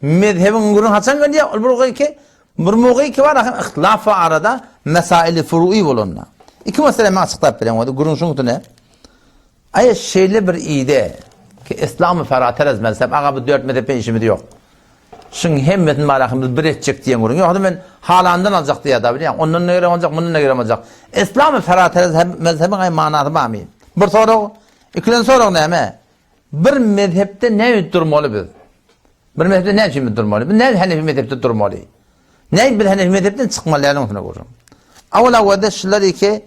[SPEAKER 1] Mezhebiň gürrüň haçan gelýär? Ol bir ki, bir mowgy ki bar, ahyr ihtilaf bar arada, mesaili furu'i bolanda. Iki mesele men açyklap berýän boldy, gürrüň şuň üstüne. Aý şeýle bir ide ki islamy feraterez mezhep, aga bu dört mezhepden işimiz ýok. Şuň hemmesini bar ahyr biz bir etjek diýen gürrüň. Ýogsa men halandan aljak diýýär da bilýän. Ondan ne gerek boljak, mundan ne gerek boljak. Islamy feraterez mezhebiň aý manasy barmy? Bir sorag, ikilenji sorag näme? Bir mezhepde näme durmaly biz? Bir mezhepde näme üçin biz durmaly? Biz näme Hanefi mezhepde durmaly? Näme biz Hanefi mezhepden çykmaly ýaly onuň görüň. Awal awalda şular iki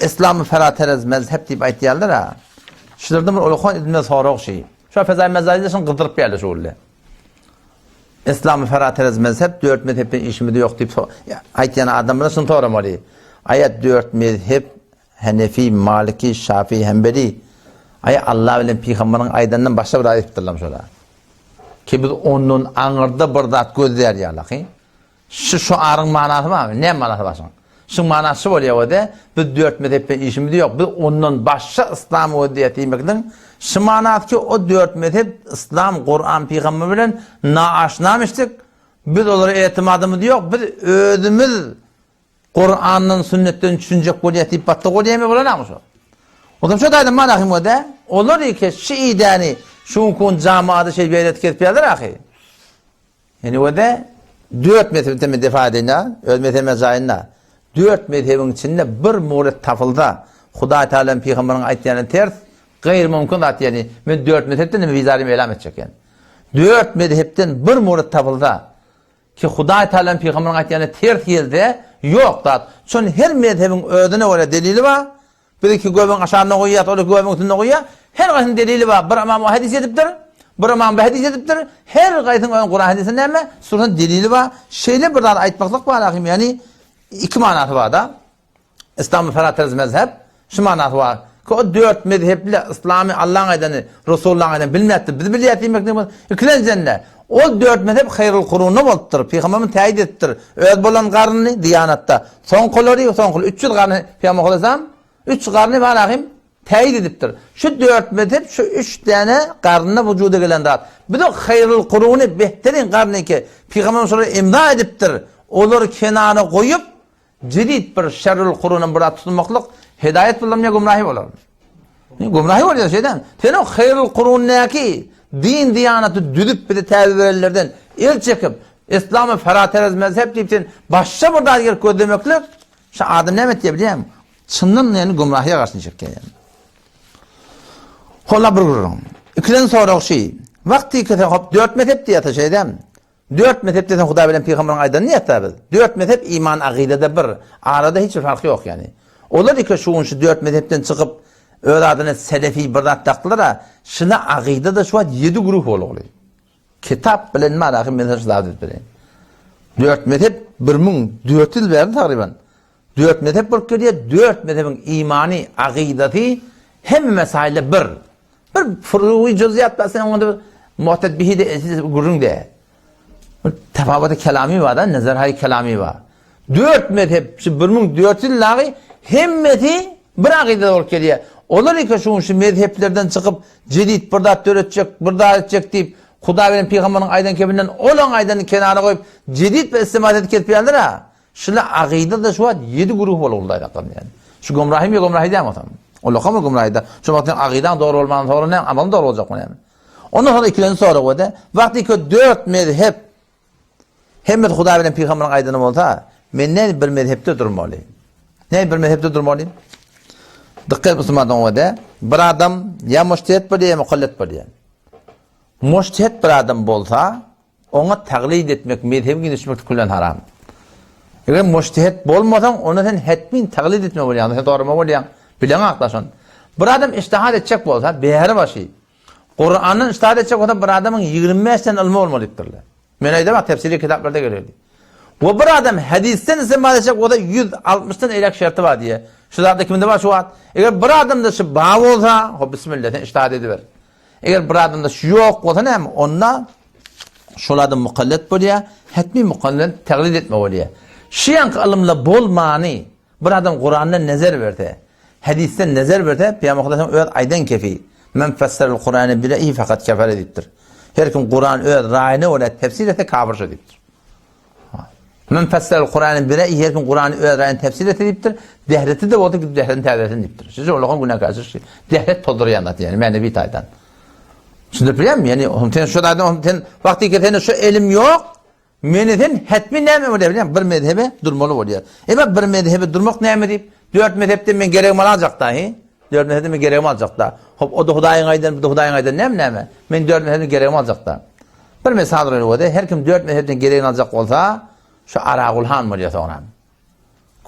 [SPEAKER 1] İslamy feraterez mezhep diýip aýtýarlar ha. Şulardan bir ulakan edilme sorag şi. Şu fezai mezaýda şuny gyzdyryp ýerler şu günde. İslamy feraterez mezhep dört mezhepden işimiz ýok diýip aýtýan adamlar şuny soramaly. Aýat dört mezhep Henefi, Maliki, Şafi, Hembeli, aý Allah bilen pygamberiň aýdanyndan başga bir zat aýdypdyrlar şolar. Ki biz ondan aňyrda bir zat gözleýär ýalyky. Şu şuaryň manasy barmy? Näme manasy bar şuň? Şuň manasy şu bolýar wede, biz dört mezhep bilen işimiz ýok. Biz ondan başga yslam gözleýär diýmekligiň şu manasy ki o dört mezhep yslam, Kuran, pygamber bilen naaşnamişdik. Biz olara etimadymyz ýok. Biz özümiz Kurandan, sünnetden düşünjek bolýar diýip batda bolýarmy bolanakmy şo? Ondan şo taýdan mana him wada, olar eke şu idäni şu gün jamaada şey beýlet kesip ýazar ahy. Ýani wada dört mezhebden men defa edeýin, öz mezhebime jaýynda. Dört mezhebiň içinde bir muret tapylsa, Hudaý Teala'nın pygamberiň aýtýany ters, gaýry mümkin zat ýani men dört mezhepden hem wizarymy elam etjek ýani. Dört mezhepden bir muret tapylsa, Ki Hudaý Tagalaň pygamberiň aýtýanyna ters gelse, ýok zat. Şon her mezhebiň özüne görä delili bar. Biz iki göbegiň aşagynda goýýas, ol iki göbegiň üstünde goýýar. Her gaýsynyň delili bar. Bir ymam o hadys edipdir, bir ymam bu hadys edipdir. Her gaýsynyň öz Kuran hadysy näme? Şunuň delili bar. Şeýle bir zat aýtmaklyk bar ahym, ýagny iki manasy bar-da. Islamy feraterz mezhep, şu manasy bar. Ki o dört mezhepli Yslamy Allaň aýdany, Resulullaň aýdany bilmäpdir. Biz bilýäs diýmek näme? Ikilenjende, ol dört mezhep haýrul kurunda bolupdyr. Pygamberimiz täýit edipdir. Öz bolan garnyny diýanatda. Soňkulary, soňkuly 300 garny Pygamber aleyhisselam 3 garny bar ahim täýit edipdir. Şu dört mezhep şu üç däne garnynda wujuda gelen zat. Biz o haýrul kuruny behterin garny ki Pygamberimiz şolary imza edipdir. Olary kenara goýup Jedid bir şerrül kurundan bir zat tutunmaklyk hidaýat bolarmy ýa gümrahy bolarmy? Gümrahy bolýar şeýdem. Sen o haýrul kurundaki din diýanaty düzüp bize täbi berenlerden el çekip İslamy feraterez mezhep diýip sen başga bir zat gerek gözlemeklik şu adam näme etýär bilýäňmi? Çyndan ýani gümrahyýa garşy çekýär ýani. Hola bir gürrüň. Ikilen sorag şi. Wagty ki sen hop dört mezhep diýýärse şeýdem. Dört mezhep diýseň Hudaý bilen pygamberiň aýdanyny ýatsa biz. Dört mezhep iman akydada bir. Arada hiç bir fark ýok ýani. Olar eke şu gün şu dört mezhepden çykyp öz adyna selefi bir zat dakdylar-a, şyna akydada şu wagt ýedi güruh bolugly. Kitap bilen marahy men şu zat edip bereýin. Dört mezhep 1400 ýyl bäri tagryban. Dört mezhep bolup gelýär, dört mezhebiň imany, akydasy hemme mesailde bir. Bir furugy juziyat bar, sen onda muhtet bihi de gürrüň de. Tafawuty kelami bar da, nazarhay kelami bar. Dört mezhep, şu 1400 ýyl dagy hemmesi bir akydada bolup gelýär. Olar eke şu şu mezheplerden çykyp jedid bir zat döretjek, bir zat etjek diýip, Hudaý bilen pygamberiň aýdan kebinden olaň aýdanyny kenara goýup, jedid bir istimat edip kesip ýalydyr ha. Şular agyda-da şu wagt ýedi güruh bolup guldaýlaklar ýaly. Şu gomrahymy ýa gomrahy dämi otam? Ullakan bir gümraýda. Şu wagt seň agydaň dogry bolmandan soňra näme amalyň dogry boljakmy näme? Ondan soňra ikilenji sorag boldy. Wagty ki dört mezhep hemmesi Hudaý bilen pygamberiň aýdany bolsa, men nädip bir mezhepde durmaly? Nädip bir mezhepde durmaly? Dykgat et musulman doganlar, bir adam ýa mujtehid bolýar, ýa mukallit bolýar. Mujtehid bir adam bolsa, Oňa taglid etmek, mezhebi giňişmek küllen haram. Eger mujtehid bolmasaň, onda sen hetmin taglid etmeli bolýaň, sen sorama bolýaň, bileňok-da şony. Bir adam ijtihad etjek bolsa, bäri başy, Kurandan ijtihad etjek bolsa, bir adamyň 25 sene ylmy bolmaly diýipdirler. Men aýdamok, tefsirli kitaplarda gelýär. We bir adam hadysdan istinbat etjek bolsa, 160-dan eýläk şerti bar diýýär. Şu zatda kimde bar şu wagt? Eger bir adamda şu bar bolsa, hop bismillah, sen ijtihad ediber. Eger bir adamda şu ýok bolsa näme? Onda şol adam mukallet bolýar, hetmi mukallet taglid etme bolýar. Şu ýanky ylymla bolmany bir adam Kurandan nezer berse, hadisden nezer berse, Peygamber Hudaýyň öz aýdan kefi, Men fesserel Kurany bire'i fakat kefere diýipdir. Her kim Kuran öz raýyna görä tefsir etse kafir şo diýipdir. Men fesserel Kurany bire'i her kim Kurany öz raýyna tefsir etse diýipdir. Dehreti de bolsa gidip dehretini täzelesin diýipdir. Şu şolaryň günäkärçilik şu. Dehret tozdurýan zat ýani mänewi taýdan. Düşündirip bilýärmi? Ýani hom sen şu taýdan hom sen wagty ki sende şu elim ýok, meni sen hetmi näme bolýar bilýärmi? Bir mezhebe durmaly bolýar. Emma bir mezhebe durmak näme diýip, dört mezhepden men geregimi alajak dahi. Dört mezhepden men geregimi aljakda. Hop, o-da Hudaýyň aýdany, bu-da Hudaýyň aýdany näme näme? Men dört mezhepden geregimi aljakda. Bir mysal öyle bolsa, her kim dört mezhepden geregini aljak bolsa, şu Aragul han bolýar soňra.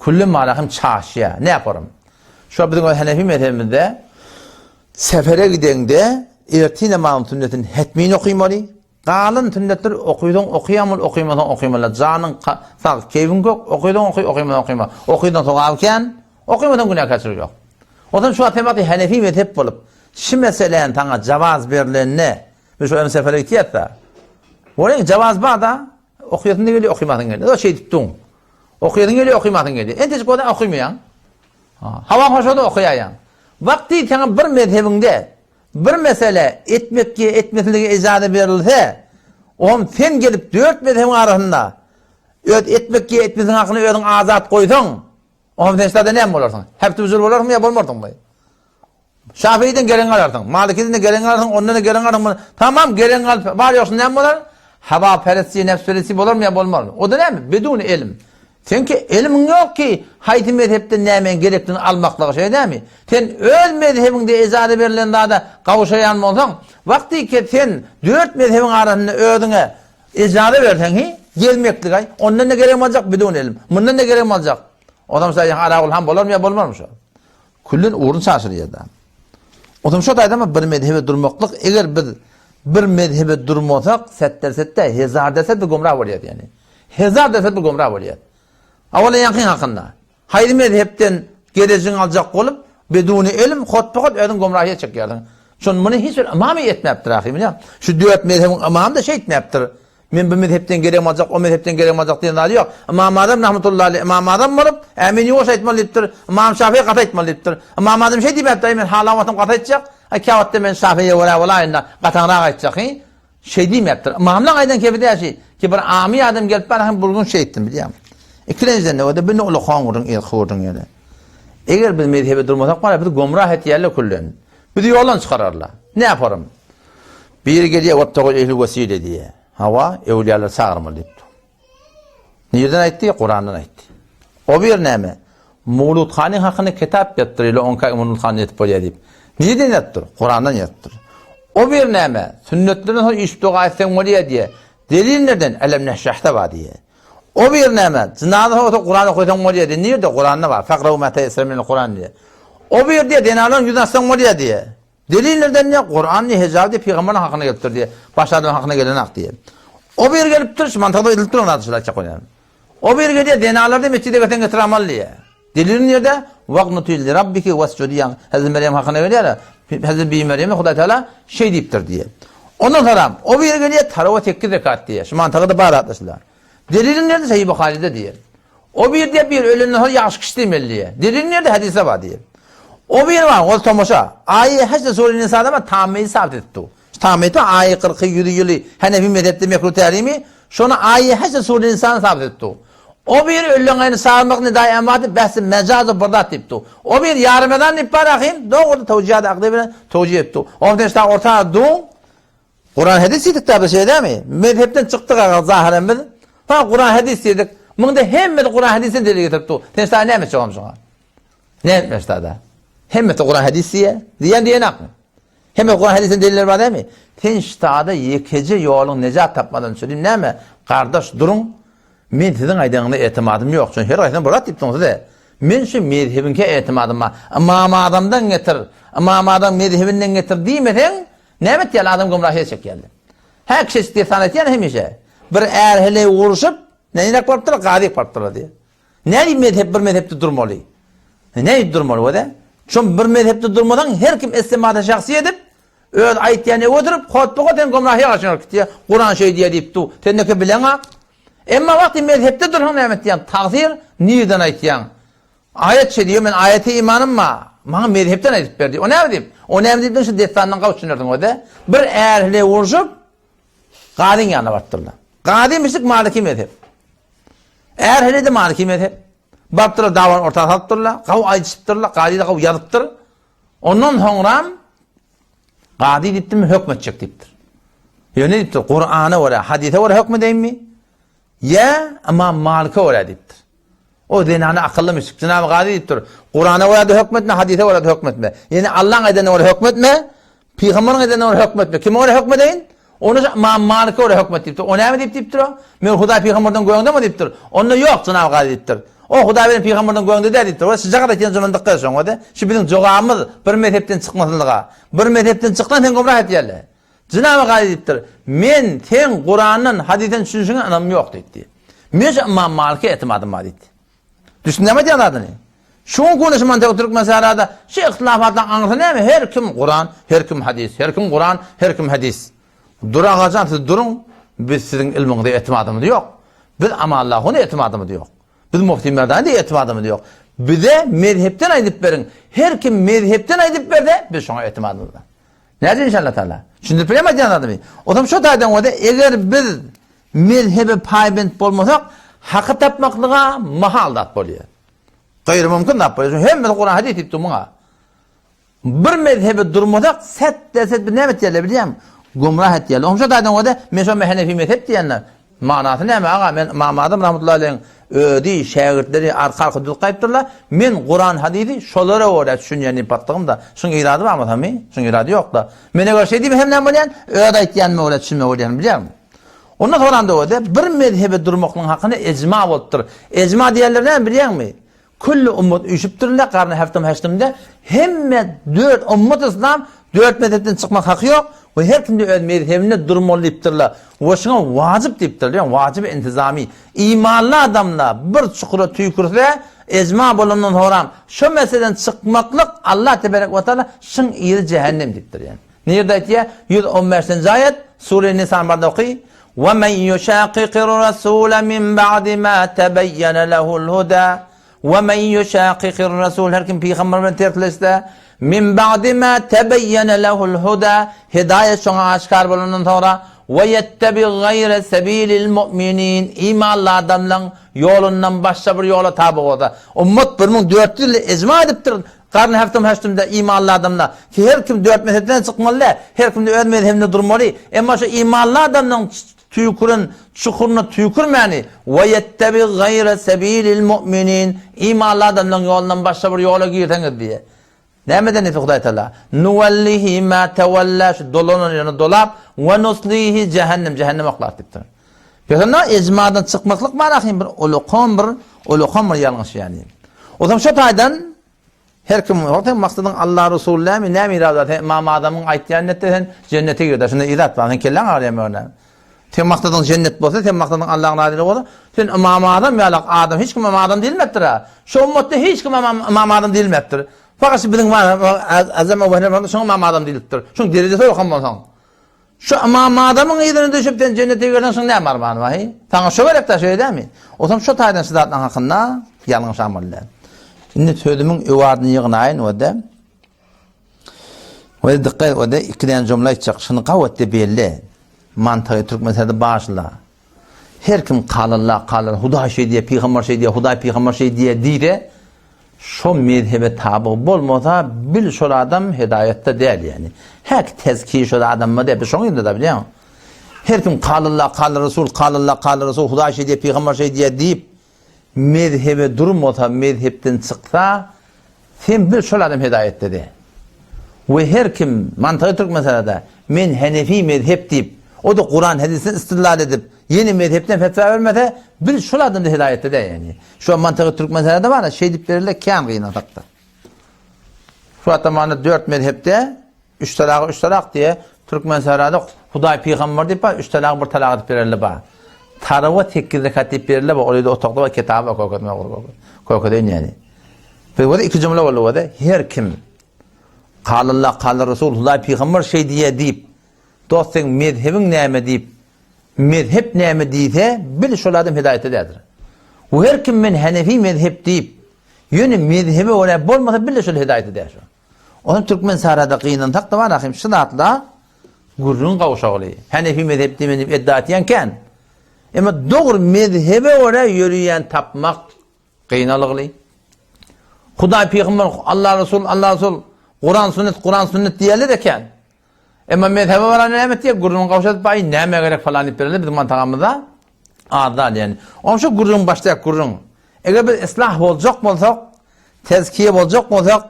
[SPEAKER 1] Külli mala hem çaşýar. Ne yaparym? Şu biziň öz Hanefi mezhebimizde sefere gideňde ertir namazyň sünnetini hetmin okymaly. Galan sünnetleri okysaň okaýaň, okymasaň okymaly. Janyň sag, keýpiň kök, okysaň oky, okymasaň okyma. Okysaň sogaby kän, okymasaň günäkärçilik ýok. Onsoň şu wagt sen wagty Hanefi mezhep bolup, şu meseläni saňa jawaz berlende, biz şu hem sefere gitýäs-de. Onuň jawaz bar-da, okaýasyň gelýär, okymasyň gelýär. O şeýdip duň. Okaýasyň gelýär, okymasyň gelýär. Entejik bolsa okymaýaň. Hawa hoşada okaýaýaň. Wagty saňa bir mezhebiňde Bir mesele etmekge etmeslige ijaza berilse, oňam sen gelip dört mezhebiň arasynda öz etmekge etmesiň hakyny özüň azat goýsaň, oňam sen ştada näme bolarsyň? Häpti-büzür bolarsyňmy ýa bolmarsyňmy? Şafyýden gelen alarsyň, Malikiden gelen alarsyň, ondan-da gelen alarsyň. Tamam gelen alyp, bar ýoksun näme bolar? Hawa perestçi, nefs perestçi bolarmy ýa bolmarmy? O-da näme? Bidun ilm. Seňki elmiň ýok ki, haýsy mezhepden nämäň gerekdigini almaklyga şeý dämi? Sen öz mezhebiňde ejaza berlen zada gowşaýan bolsaň, wagty ki sen dört mezhebiň arasynda özüňe ejaza berseň hi, gezmeklik aý, ondan-da geregimi aljak, bidun elm, mundan-da geregimi aljak. Onsoň şo ýa Aragul han bolarmy ýa bolmarmy şo? Küllen ugruny çaşyrýar-da. Onsoň şo taýdan bir mezhebe durmaklyk, eger biz bir mezhebe durmasak, setder-setde, hezar-derset biz gümra bolýarys ýani. Hezar depe bu gümra bolýar. Awala ýaňkyň hakynda. Haýsy mezhepden gerejiňi aljak bolup, beduni elm, hotba-hot özüň gümrahyýa çekýärsiň. Şon muny hiç bir ymamy etmäpdir ahy, bilýäňmi? Şu dört mezhebiň ymamy-da şeýtmäpdir. Men bu mezhepden geregimi aljak, o mezhepden geregimi aljak diýen zady ýok. Ymam Azam rahmetullahi aleýh, Ymam Azam bolup, Ä men ýuwaş aýtmaly diýipdir. Ymam Şafy gaty aýtmaly diýipdir. Ymam Azam şeý diýmäpdir, Aý men halan bolsam gaty aýtjak, aý käwagtda men Şafyýa görä bolaýyn-da, gataňrak aýtjak, hy? Şeý diýmepdir. Ymamlaň aýdan kebi däl şi, ki bir amy adam gelip bar hem bir gün şeýtdim bilýäňmi? Ikilenjiden nöwede bir uly hoňňuryň yzky gurduň ýeri. Eger biz mezhebe durmasak bar bizi gomrah etýärler küllen. Bizi ýoldan çykararlar. Ne yaparym? Biri gelýär webtagul ehli wesile diýýär. Hawa, öwliýalary çagyrmaly diýipdir. Nirden aýtdy? Kurandan aýtdy. O bir näme? Mawlud hanyň hakynda kitap ýazypdyr, ile onka Mawlud hany ýetip bolýar diýip. Nirden ýazypdyr? Kurandan ýazypdyr. O bir näme? Sünnetlerden soň iş doga etseň bolýar diýe. Delil nirden? Elem neşrahda bar diýe. O bir näme? Jynaza soň Kuran okaýsaň bolýar diýe. Nirde? Kuranda bar. Fakraw ma teýessere minel Kuran diýe. O bir diýe, zenanlaryň ýüzüni açsaň bolýar diýe. Delil nirden diýe? Kuran diýe, hijab diýe, pygamberiň hakyna gelipdir diýe. Başga adamyň hakyna gelenak diýe. O bir gelipdir, şu mantykda edilip duran zat şular çak bolýar. O bir gelýär, zenalar diýe mesjide gelseň getir amaly diýe. Delil nirde? Wagnuti li rabbiki wasjudi ýa Hazreti Meryem hakyna gelýär. Hazreti Bibi Meryeme Hudaý Teala şeý diýipdir diýe. Ondan soňra o bir gelýär, tarawa 8 rekat diýe. Şu mantykda bar zatlar şular. Deliliň nirde? Sahih Buharyda diýe. O bir diýe bir ölenden soň ýagşy kişi diýmeli diýe. Deliliň nirde? Hadisde bar diýe. O bir bar, ol tomaşa. Aýy haçda sure Nisada bar, tamyny sabit edipdi. Şu tamyny aýy 40 ýüzi ýyly Hanefi mezhepde mekruh tährimi, şony aýy haçda sure Nisada sabit edipdi. O biri ölüleň aýyny çagyrmak nidaýy emwat behsi mejazy bir zat diýip dur. O biri ýaremezan diýip bar ahyn, dogry towjihat akly bilen towjih edip dur. Ondan şta orta duň. Kuran hadis diýdik da bir şey dämi? Mezhepden çykdyk aga zahyren biz. Ha Kuran hadis diýdik. Munda hemmesi Kuran hadisden delil getirip dur. Sen şta näme etjek şoňa? Näme etmeli ştada? Hemmesi Kuran hadis diýe. Diýen diýenakmy? Hemme Kuran hadisden deliller bar dämi? Sen ştada ýekeje ýoluň nejat tapmadan üçin näme? Gardaş duruň. Men siziň aýdanyňyza etimadym ýok. Çünki her haýsyna bir zat diýipdiňiz size. Men şu mezhebiňkä etimadym bar. Ymam Azamdan getir, Ymam Azam mezhebinden getir diýmeseň, näme etýärler? Adam gümrahyýa çekýärler. Hä kişi dessan aýtýan hemişe. Bir är-heleý urşup, nähili bolupdyr? Gazy bolupdyr diýýär. Nädip mezhep bir mezhepde durmaly? Nädip durmaly wede? Şo bir mezhepde durmasaň her kim istemada şahsy edip, öz aýtýan öe durup, hotbuga sen gümrahyýa garşy gitýär. Kuran şeý diýýär diýip du. Sen neke bileňak. Emma wagty mezhepde dursaň näme etýäň? Tagsyr nirden aýtýaň? Aýat şeý diýýär, men aýata imanym bar. Maňa mezhepden aýdyp ber diýip. O näme diýip? O näme diýip şu dessandan gawy düşünersiň wede. Bir är-heleý urşup, gazyň ýanyna barypdyrlar. Gazy müşrik maliki mezhep. Är heleý-de maliki mezhep. Barypdyrlar, dawany orta salypdyrlar, gawy aýdyşypdyrlar, gazy-da gawy ýazypdyr. Ondan soňram gazy diýipdir, men hökm etjek diýipdir. Ýöne diýipdir, Kur'ana görä, hadise görä hökm edeýinmi? Ýa Ymam Malike görä diýipdir. O zenana akylly müşrik. Jenab-y Gazy diýipdir, Kur'ana görä-de hökm etme, hadise görä-de hökm etme. Ýene Allaň aýdanyna görä hökm etme, Pygamberiň aýdanyna görä hökm etme. Kime görä hökm edeýin? Onda Ymam Malike görä hökm et diýipdir. O näme diýip diýipdir o? Men Hudaý pygamberden göňdemi diýipdir. Onda ýok, Jenab-y Gazy diýipdir. O Hudaý bilen pygamberden göňde däl diýipdir. We şujagaz aýtýan jümläni dykgat et şoňa-da. Şu biziň jogabymyz bir mezhepden çykmasynlyga. Bir mezhepden çyksaň seni gümrah etýärler. Jenab-y Gazy diýipdir, Men seň Kurandan, hadysdan düşünişiňe ynamym ýok diýipdi. Men şu Ymam Malike etimadym bar diýipdi. Düşündämi aýdýan zadyny? Şu gün kune şu mantygy türkmen sährada şu ihtilafatlaryň aňyrsy näme? Her kim Kuran, her kim hadys, her kim Kuran, her kim hadys. Dur agajan siz duruň, biz siziň ilmiňize etimadymyz ýok. Biz Amallahuna etimadymyz ýok. Biz Mufti Merdana etimadymyz ýok. Bize mezhepden aýdyp beriň. Her kim mezhepden aýdyp berse, biz şoňa etimadymyz bar. Nädip inşallah taala? Düşündirip bilýärmi aýdýan zadymy? Ozam şo taýdan bolsa, eger biz mezhebe paýbent bolmasak, haky tapmaklyga mahal zat bolýar. Gaýry mümkin zat bolýar. Çünki hemmesi Kuran hadys diýip dur muňa. Bir mezhebe durmasak, set derset biz näme etýärler bilýärmi? Gümrah etýärler. Oňa şo taýdan bolsa, men şo Henefi mezhep diýenler. Manasy näme aga? Men Ymam Azam rahmetullahi aleýhiň özi, şägirtleri arka-arka düzüp gaýypdyrlar. Men Kuran hadysy şolara görä düşünýän diýip batdygym-da. Şuň irady barmy samy? Şuň irady ýok-da. Men eger şeý diýmesem näme bolýan? Öz aýtýanyma görä düşünmek bolýan bilýärmi? Ondan soňram döwede bir mezhebe durmaklygyň hakynda ejma bolupdyr. Ejma diýenleri näme bilýäňmi? Külli ummat üýşüpdirler, garny heftem heşdimde hemme dört ummat yslam dört mezhepden çykmak haky ýok we her kimde öz mezhebinde durmaly diýipdirler. We şuňa wajyp diýipdirler, ýagny wajyby intizami. Imanly adamlar bir çukura tüýkürse, ejma bolandan soňram şo meseleden çykmaklyk Allah teberek we taala şyň yzy jähennem diýipdir ýagny. Nirde aýtýar? 115-nji aýat, Sure Nisan barada oky. Ve men yuşaqiqir rasule min ba'di ma tebeyyene lehul huda. Ve men yuşaqiqir rasul her kim pygamber bilen tersleşse, min ba'di ma tebeyyene lehul huda hidaýet şoňa aşgär bolandan soňra ve yettebi gaýre sebilil mu'minin imanly adamlaryň ýolundan başga bir ýola taby bolsa. Ummat 1400 ýyl ejma edipdir Garny heftem heşdimde imanly adamda ki her kim dört mezhepden çykmaly däl, her kimde öz mezhebinde durmaly. Emma şu imanly adamdan tüýküren çukuryna tüýkürmäni we ýettebi gaýra sebilil mu'minin imanly adamlaryň ýolundan başga bir ýola girseňiz diýe. Nämeden eti Hudaý Taala? Nuwallihi ma tawalla şu dolanan ýerine dolap we nuslihi jehennem jehenneme oklar diýipdir. Peki ejmadan çykmaklyk bar ahim bir ulukan bir ulukan bir ýalňyş ýani. O zaman şu taýdan her kim ýok sen maksadyň Allah Resuly näme näme irada sen Imam Azamyň aýtýan netde sen jennete girde şunda irat bar sen kelläň agyrýar möne. Sen maksadyň jennet bolsa sen maksadyň Allahyň razylygy bolsa sen Imam Azam ýalak adam hiç kim Imam Azam diýilmepdir ha. Şu ummatda hiç kim Imam Azam diýilmepdir. Fakat şu biziň Azam Ebu Hanife şoňa Imam Azam diýilipdir. Şoň derejesi ýok hem bolsaň. Şu Ymam Azamyň yzyna düşüp sen jennete girseň şuň näme armany bar heý? Saňa şo gerek-dä şeýle dälmi? Otam şo taýdan şu zatlaryň hakynda ýalňyş amal däl. Indi sözümiň öwadyny ýygnaýyn we-de we dykgat we-de iki däne jümle aýtjak. Şuny gawatda belli. Mantygy türkmen sözi başla. Her kim kalalla, kalalla, Hudaý şeý diýýär, pygamber şeý diýýär, Hudaý pygamber şeý diýýär diýse, şo mezhebe taby bolmasa, bil şol adam hidaýatda däl ýani. Häki tezkiýe şol adamda däl, biz şoň ýerinde-de bilýäňmi? Her kim kalalla, kala Resul, kalalla, kala Resul, Hudaý şeý diýýär, pygamber şeý diýýär diýip, mezhebe durmasa, mezhepden çyksa, sen bil şol adam hidaýatda däl. We her kim, mantygy türk meselede, men henefi mezhep diýip, o-da Kuran hadisden istidlal edip, ýene mezhepden fetwa bermese, bil şol adam-da hidaýatda däl ýani. Şu mantygy türk meselede bar, şeýdip berirler kän gynansakda. Şu wagtda mana dört mezhepde Üç talagy üç talak diýe, türkmen sarada Hudaý pygamber diýip bar, üç talagy bir talak edip bererli bar. Tarawa sekiz rekat diýip bererli bar, ol ýerde otagda bar, kitaby bar, kökezme kökedeýin ýani. Biz bolsa iki jümle boldy bolsa, her kim Kalalla kala Resul Hudaý pygamber şeý diýe diýip, dost seň mezhebiň näme diýip, mezhep näme diýse, bil şol adam hidaýetde däldir. We her kim men Hanefi mezhep diýip, ýöne mezhebe görä bolmasa bil şol hidaýetde däl şol. Onam türkmen sarada gynansak-da bar ahym şu zatla gürrüň gowşagly. Hanefi mezhep diýmen diýip edda etýän kän. Emma dogry mezhebe görä ýörüýän tapmak gynalygly. Hudaý pygamber Allah Resul Allah Resul Kuran sünnet Kuran sünnet diýerler eken. Emma mezhebe baran näme etýär? Gürrüň gowşadyp baý näme gerek falan diýip bererler biziň mantagamyzda. Az dal ýani. Onuň şu gürrüň başdaky gürrüň. Eger biz islah boljak bolsak, tezkiye boljak bolsak,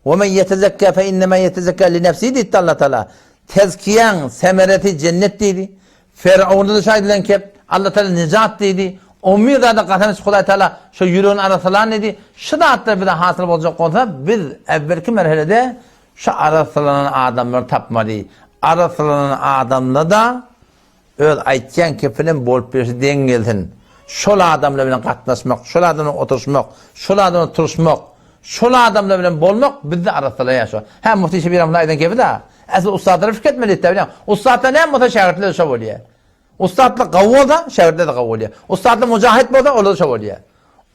[SPEAKER 1] Ve men yetezekka fe innema yetezekka li nefsi diýdi Allah Taala. Tezkiýäň semeresi jennet diýdi. Fer'aunda da şaýdylan kep, Allah Taala nejat diýdi. On bir zada kasam içip Hudaý Taala şo ýüregini arassalan diýdi. Şu zatlar bize hasyl boljak bolsa, biz äwwelki merhelede şu arassalanan adamlary tapmaly. Arassalanan adamda-da Öz aýtýan kepinem bolup bilşi deň gelsin. Şol adamlar bilen gatnaşmak, şol adam bilen oturyşmak, şol adam bilen turuşmak, şol adamlar bilen bolmak bizi arassalaýar şo. Hä Mufti Şebir Rahmetullah aýdan kebi-da. Äsli ussatlara pikir etmeli diýipdir bilýäň. Ussatlar näme bolsa şägirtler-de şo bolýar. Ussatlar gawy bolsa şägirtler-de gawy bolýar. Ussatlar mujahit bolsa olar-da şo bolýar.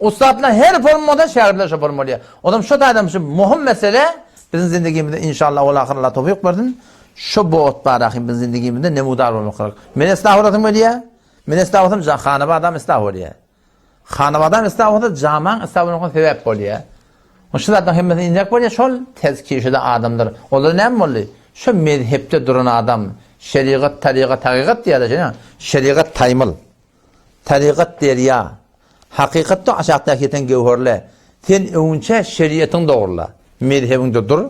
[SPEAKER 1] Ussatlar her form bolsa şägirtler şo form bolýar. Onam şo taýdan şu muhim mesele biziň zindigimizde inşallah ol ahyr Allah towfyk bersin. Şo bot bar ahim biziň zindigimizde nemudar bolmak gerek. Men islah bolasym gelýär. Men islah bolsam hanaba adam islah bolýar. Hanaba adam islah bolsa jamaň islah bolmagyna sebäp bolýar. Şu zatlaryň hemmesini injek bolýar şol tezkiýeşide adamlar. Olar näme boldy? Şo mezhepde duran adam şerigat, tarygat, hakykat diýýärler şeýle. Şerigat taýmyl. Tarykat derýa. Hakykatda aşakdaky ýeten göwherle. Sen öňünçä şeriatyňy dogrula. Mezhebiňde dur.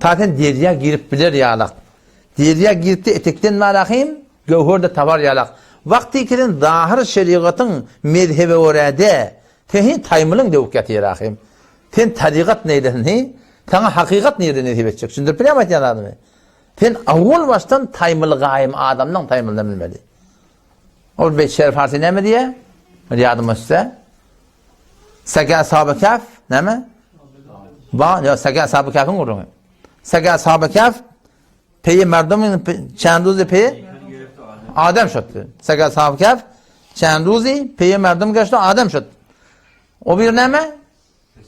[SPEAKER 1] Ta sen derýa girip biler ýalak. Derýa giripde etekden barahym, göwher-de tapar ýalak. Wagtyky sen zahyr şerigatyň mezhebe görä-de, sen hi taýmylyň döwük ýatyr ahym. Sen tarykat neýlesin hi? Saňa hakykat nirde nesip etjek? Düşündirip bilýärmi aýtýan zadymy? Sen awwal başdan taýmyly gaýym adamdan taýmyldan bilmeli. Ol beýt şerif harsy näme diýýär? Bir ýadyma düşse. Sege ashaby kaf näme? Ba, ýa sege ashaby kafyň gürrüňi. Sege ashaby kaf peýe merdumyň çenduzy peýe adam şotdy. Sege ashaby kaf çenduzy peýe merdum geçdi adam şot. O bir näme?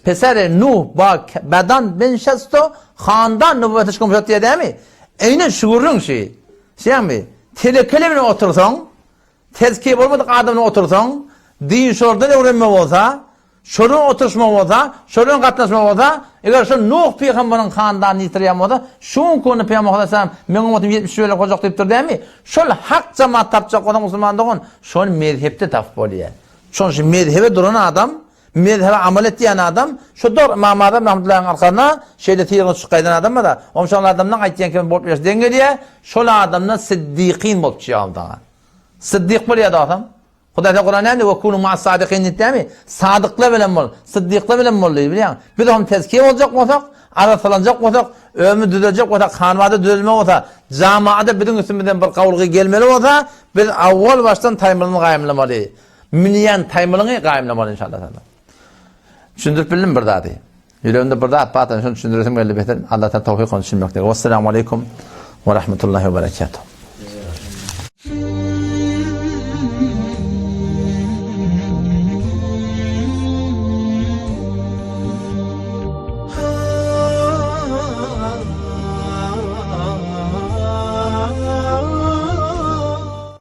[SPEAKER 1] Peseri Nuh ba bedan binşesto handan nübüwwetiş gümşat diýýär dämi? Eýnen şu gürrüň şi. Şeými? Telekeli bilen otursaň, tezkiýe bolmadyk adam bilen otursaň, din şordan öwrenme bolsa, şodan oturyşma bolsa, şodan gatnaşma bolsa, eger şo Nuh pygamberiň handanyny ýitirýän bolsa, şu günki günde Pygamber aleyhisselam meň ummatym 70 bölek boljak diýipdir dämi? Şol hak jemaat tapjak bolsaň musulman dogan, şony mezhepde tapyp bolýar. Şonuň üçin mezhebe duran adam Mezhebe amal etýän adam, şu dogry Ymam Azam rahmetullahyň arkasyna şeýle syrygyny tutup gaýdan adam bar-a, oň şol adamdan aýtýan kimi bolup bilse deň gelýär, şol adamdan siddikin bolup çykýar ol saňa. Siddik bolýar dogam. Hudaý Taala Kuranda näme diýýär? Ve kunu ma'as sadikin diýip dämi? Sadyklar bilen bol, siddikler bilen bol diýip bilýäň. Biz hem tezkiýe boljak bolsak, arassalanjak bolsak, ömür düzeljek bolsak, hanwada düzelme bolsa, jamaada biziň üstümizden bir gawulgy gelmeli bolsa, biz awwal başdan taýmylyny gaýymlamaly. Münýän taýmylyňy gaýymlamaly inşallah taala. Düşündirip bildim bir zady. Ýüregimde bir zat bar, şony düşündiresim geldi beter. Allah taala towfyk onu düşünmekde. Wesselamu aleýkum we rahmetullahi we berekatuh.